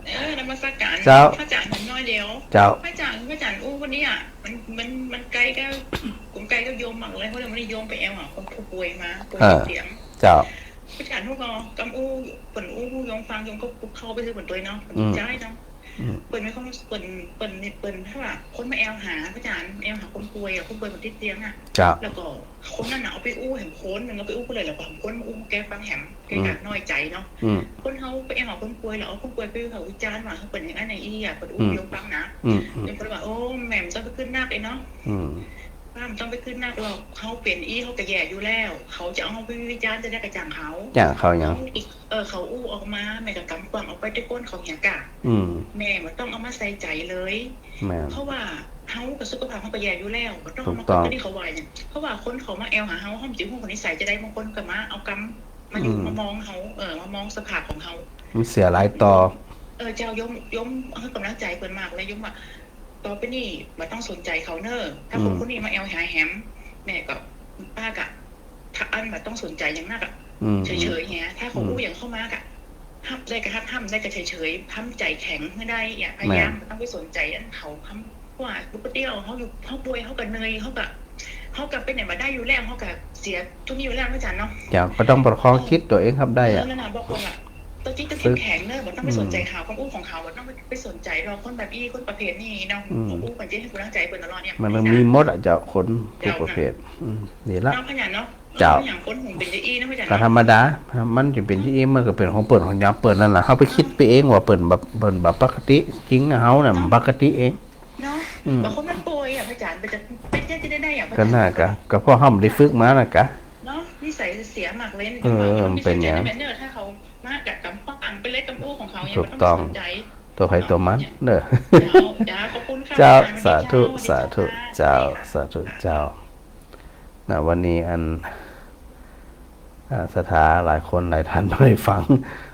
เออ นมัสการ เจ้า พระอาจารย์ ผมน้อยเดียว เจ้า พระอาจารย์ พระอาจารย์อู้วันนี้อ่ะ มัน มัน มันใก้กับ ผมใก้กับโยมมากเลย เพราะว่าวันนี้โยมไปแอวหาคนผู้ป่วยมา ป่วย เออ ติดเตียง เจ้า พระอาจารย์ฮู้ก่อ กำอู้ เปิ้นอู้ โยมฟัง โยมก็เข้าไปซื่อเปิ้นตวยเนาะ เปิ้น อืม ใจ๊เนาะ อืม เปิ้นมีความ เปิ้น เปิ้น เปิ้น ถ้าว่าคนมาแอวหา พระอาจารย์ แอวหาคนป่วยอะ คนป่วยเปิ้นติดเตียงอะ เจ้า แล้วก็คนนั้นน่ะเอาไปอู้แหมคน มันเอาไปอู้ผู้ใด แล้วก็คนอู้แกฟังแหม แกก็ อืม น้อยใจ๋เนาะ อืม คนเฮาไปแอวหาคนป่วย แล้วเอาคนป่วยไปวิพากษ์วิจารณ์ว่าเฮาเป๋นอย่างนั้นอย่างอี้อะ เปิ้นอู้ อืม โยมฟังนะ อืม อืม โยมก็เลยว่า โอ้ แม่บ่ต้องไปกึ๊ดนักเลยเนาะ อืม ว่าบ่ต้องไปกึ๊ดนักหรอก เฮาเป๋นอี้เฮาก็แย่อยู่แล้ว เขาจะเอาเฮาไปวิจารณ์จะใดก็จ่างเขา จ่างเขาหยัง เขา เออ เขาอู้ออกมา แม่ก็กำกว้างออกไป แต่ก้นเขาเหียกะ อืม แม่บ่ต้องเอามาใส่ใจ๋เลย แม่น เพราะว่าเฮากับสุขภาพเฮาก็แย่อยู่แล้ว บ่ต้องเอามา ถูกต้อง กึ๊ด ตี้เขาว่าหยัง เพราะว่าคนเขามาแอวหาเฮา เฮาบ่ฮู้คนนิสัยจะใด บางคนก็มาเอากำมาอยู่ อืม มามองเฮา เออ มามองสภาพของเฮา มันเสียหลายต่อ เออ เจ้า โยม โยมหื้อกำลังใจ๋เปิ้นมากเลย โยมว่า ต่อไปนี้บ่ต้องสนใจ๋เขาเน้อ ถ้าคน อืม คนนี้มาแอวหาแหม แม่ก็ ป้ากะ ถ้าอันบ่ต้องสนใจ๋อย่างนักอะ อืม เฉยๆ เหีย ถ้าเขา อืม อู้หยังเข้ามากะ ฮับได้ก็ฮับ ฮับบ่ได้ก็เฉยๆ ทำใจ๋แข็งหื้อได้ อย่าพยายาม แม่น บ่ต้องไปสนใจ๋อันเขาทำ เพราะว่าปกติเฮาอยู่ เฮาป่วย เฮาก็เหนื่อย เฮาก็ เฮาก็ไปไหนบ่ได้อยู่แล้ว เฮาก็เสียจุดนี้อยู่แล้ว พระอาจารย์เนาะ เจ้า ก็ต้องประคองจิตตั๋วเองฮับได้อะ เออ นั่นน่ะ บอกว่า ตั๋วจิตตั๋วเข้มแข็งเน้อ บ่ต้องไปสนใจ๋ข่าว อืม คำอู้ของเขา บ่ต้องไป ไปสนใจ๋หรอก คนแบบอี้ คนประเภทนี้เนาะ อืม อู้เปิ้นจะหื้อกำลังใจ๋เปิ้นตลอดเนี่ย มัน มันมีหมดอะเจ้า คนทุกประเภท อืม นี่ละ เนาะ พระอาจารย์เนาะ เจ้า เออ อย่างคนหุงเป๋นจะอี้นะ พระอาจารย์ ก็ เนาะ ธรรมดา มันจะเป๋นจะอี้ มันก็เป๋นของเปิ้น ของยามเปิ้นนั่นแหละ เฮาไปกึ๊ดไปเองว่าเปิ้นบ่ เปิ้นบ่ปกติ จริงอะ เฮาน่ะ เออ บ่ปกติเอง เนาะ อืม บางคนมันป่วยอะ พระอาจารย์ มันจะ เป๋นจะได้อะ พระอาจารย์ ก็น่ะกะ ก็เพราะเฮาบ่ได้ฝึกมาน่ะกะ เนาะ นิสัยเสียมากเลย เออ มันเป๋นหยัง เนาะ ถ้าเขามากะกำกว้างไปเลย กำอู้ของเขาเนี่ย ถูกต้อง บ่ต้องสนใจ๋ ตั๋วใผตั๋วมันเน้อ เจ้า เจ้า ขอบคุณค่ะ เจ้า พระอาจารย์ สาธุ วันนี้เจ้า สาธุ สวัสดีค่ะ เจ้า สาธุ เจ้า นะ วันนี้อัน อ่า ศรัทธาหลายคนหลายท่านบ่ได้ฟัง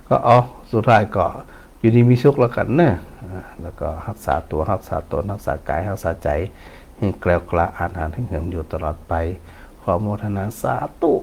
ก็ เอา สุดท้ายก็อยู่ดีมีสุขแล้วกั๋นเน้อ อ่า แล้วก็ฮักษาตั๋ว ฮักษาตน ฮักษากาย ฮักษาใจ๋ หื้อแกล้วกล้าอาถรรพ์หื้อเหิมอยู่ตลอดไป ขออนุโมทนาสาธุ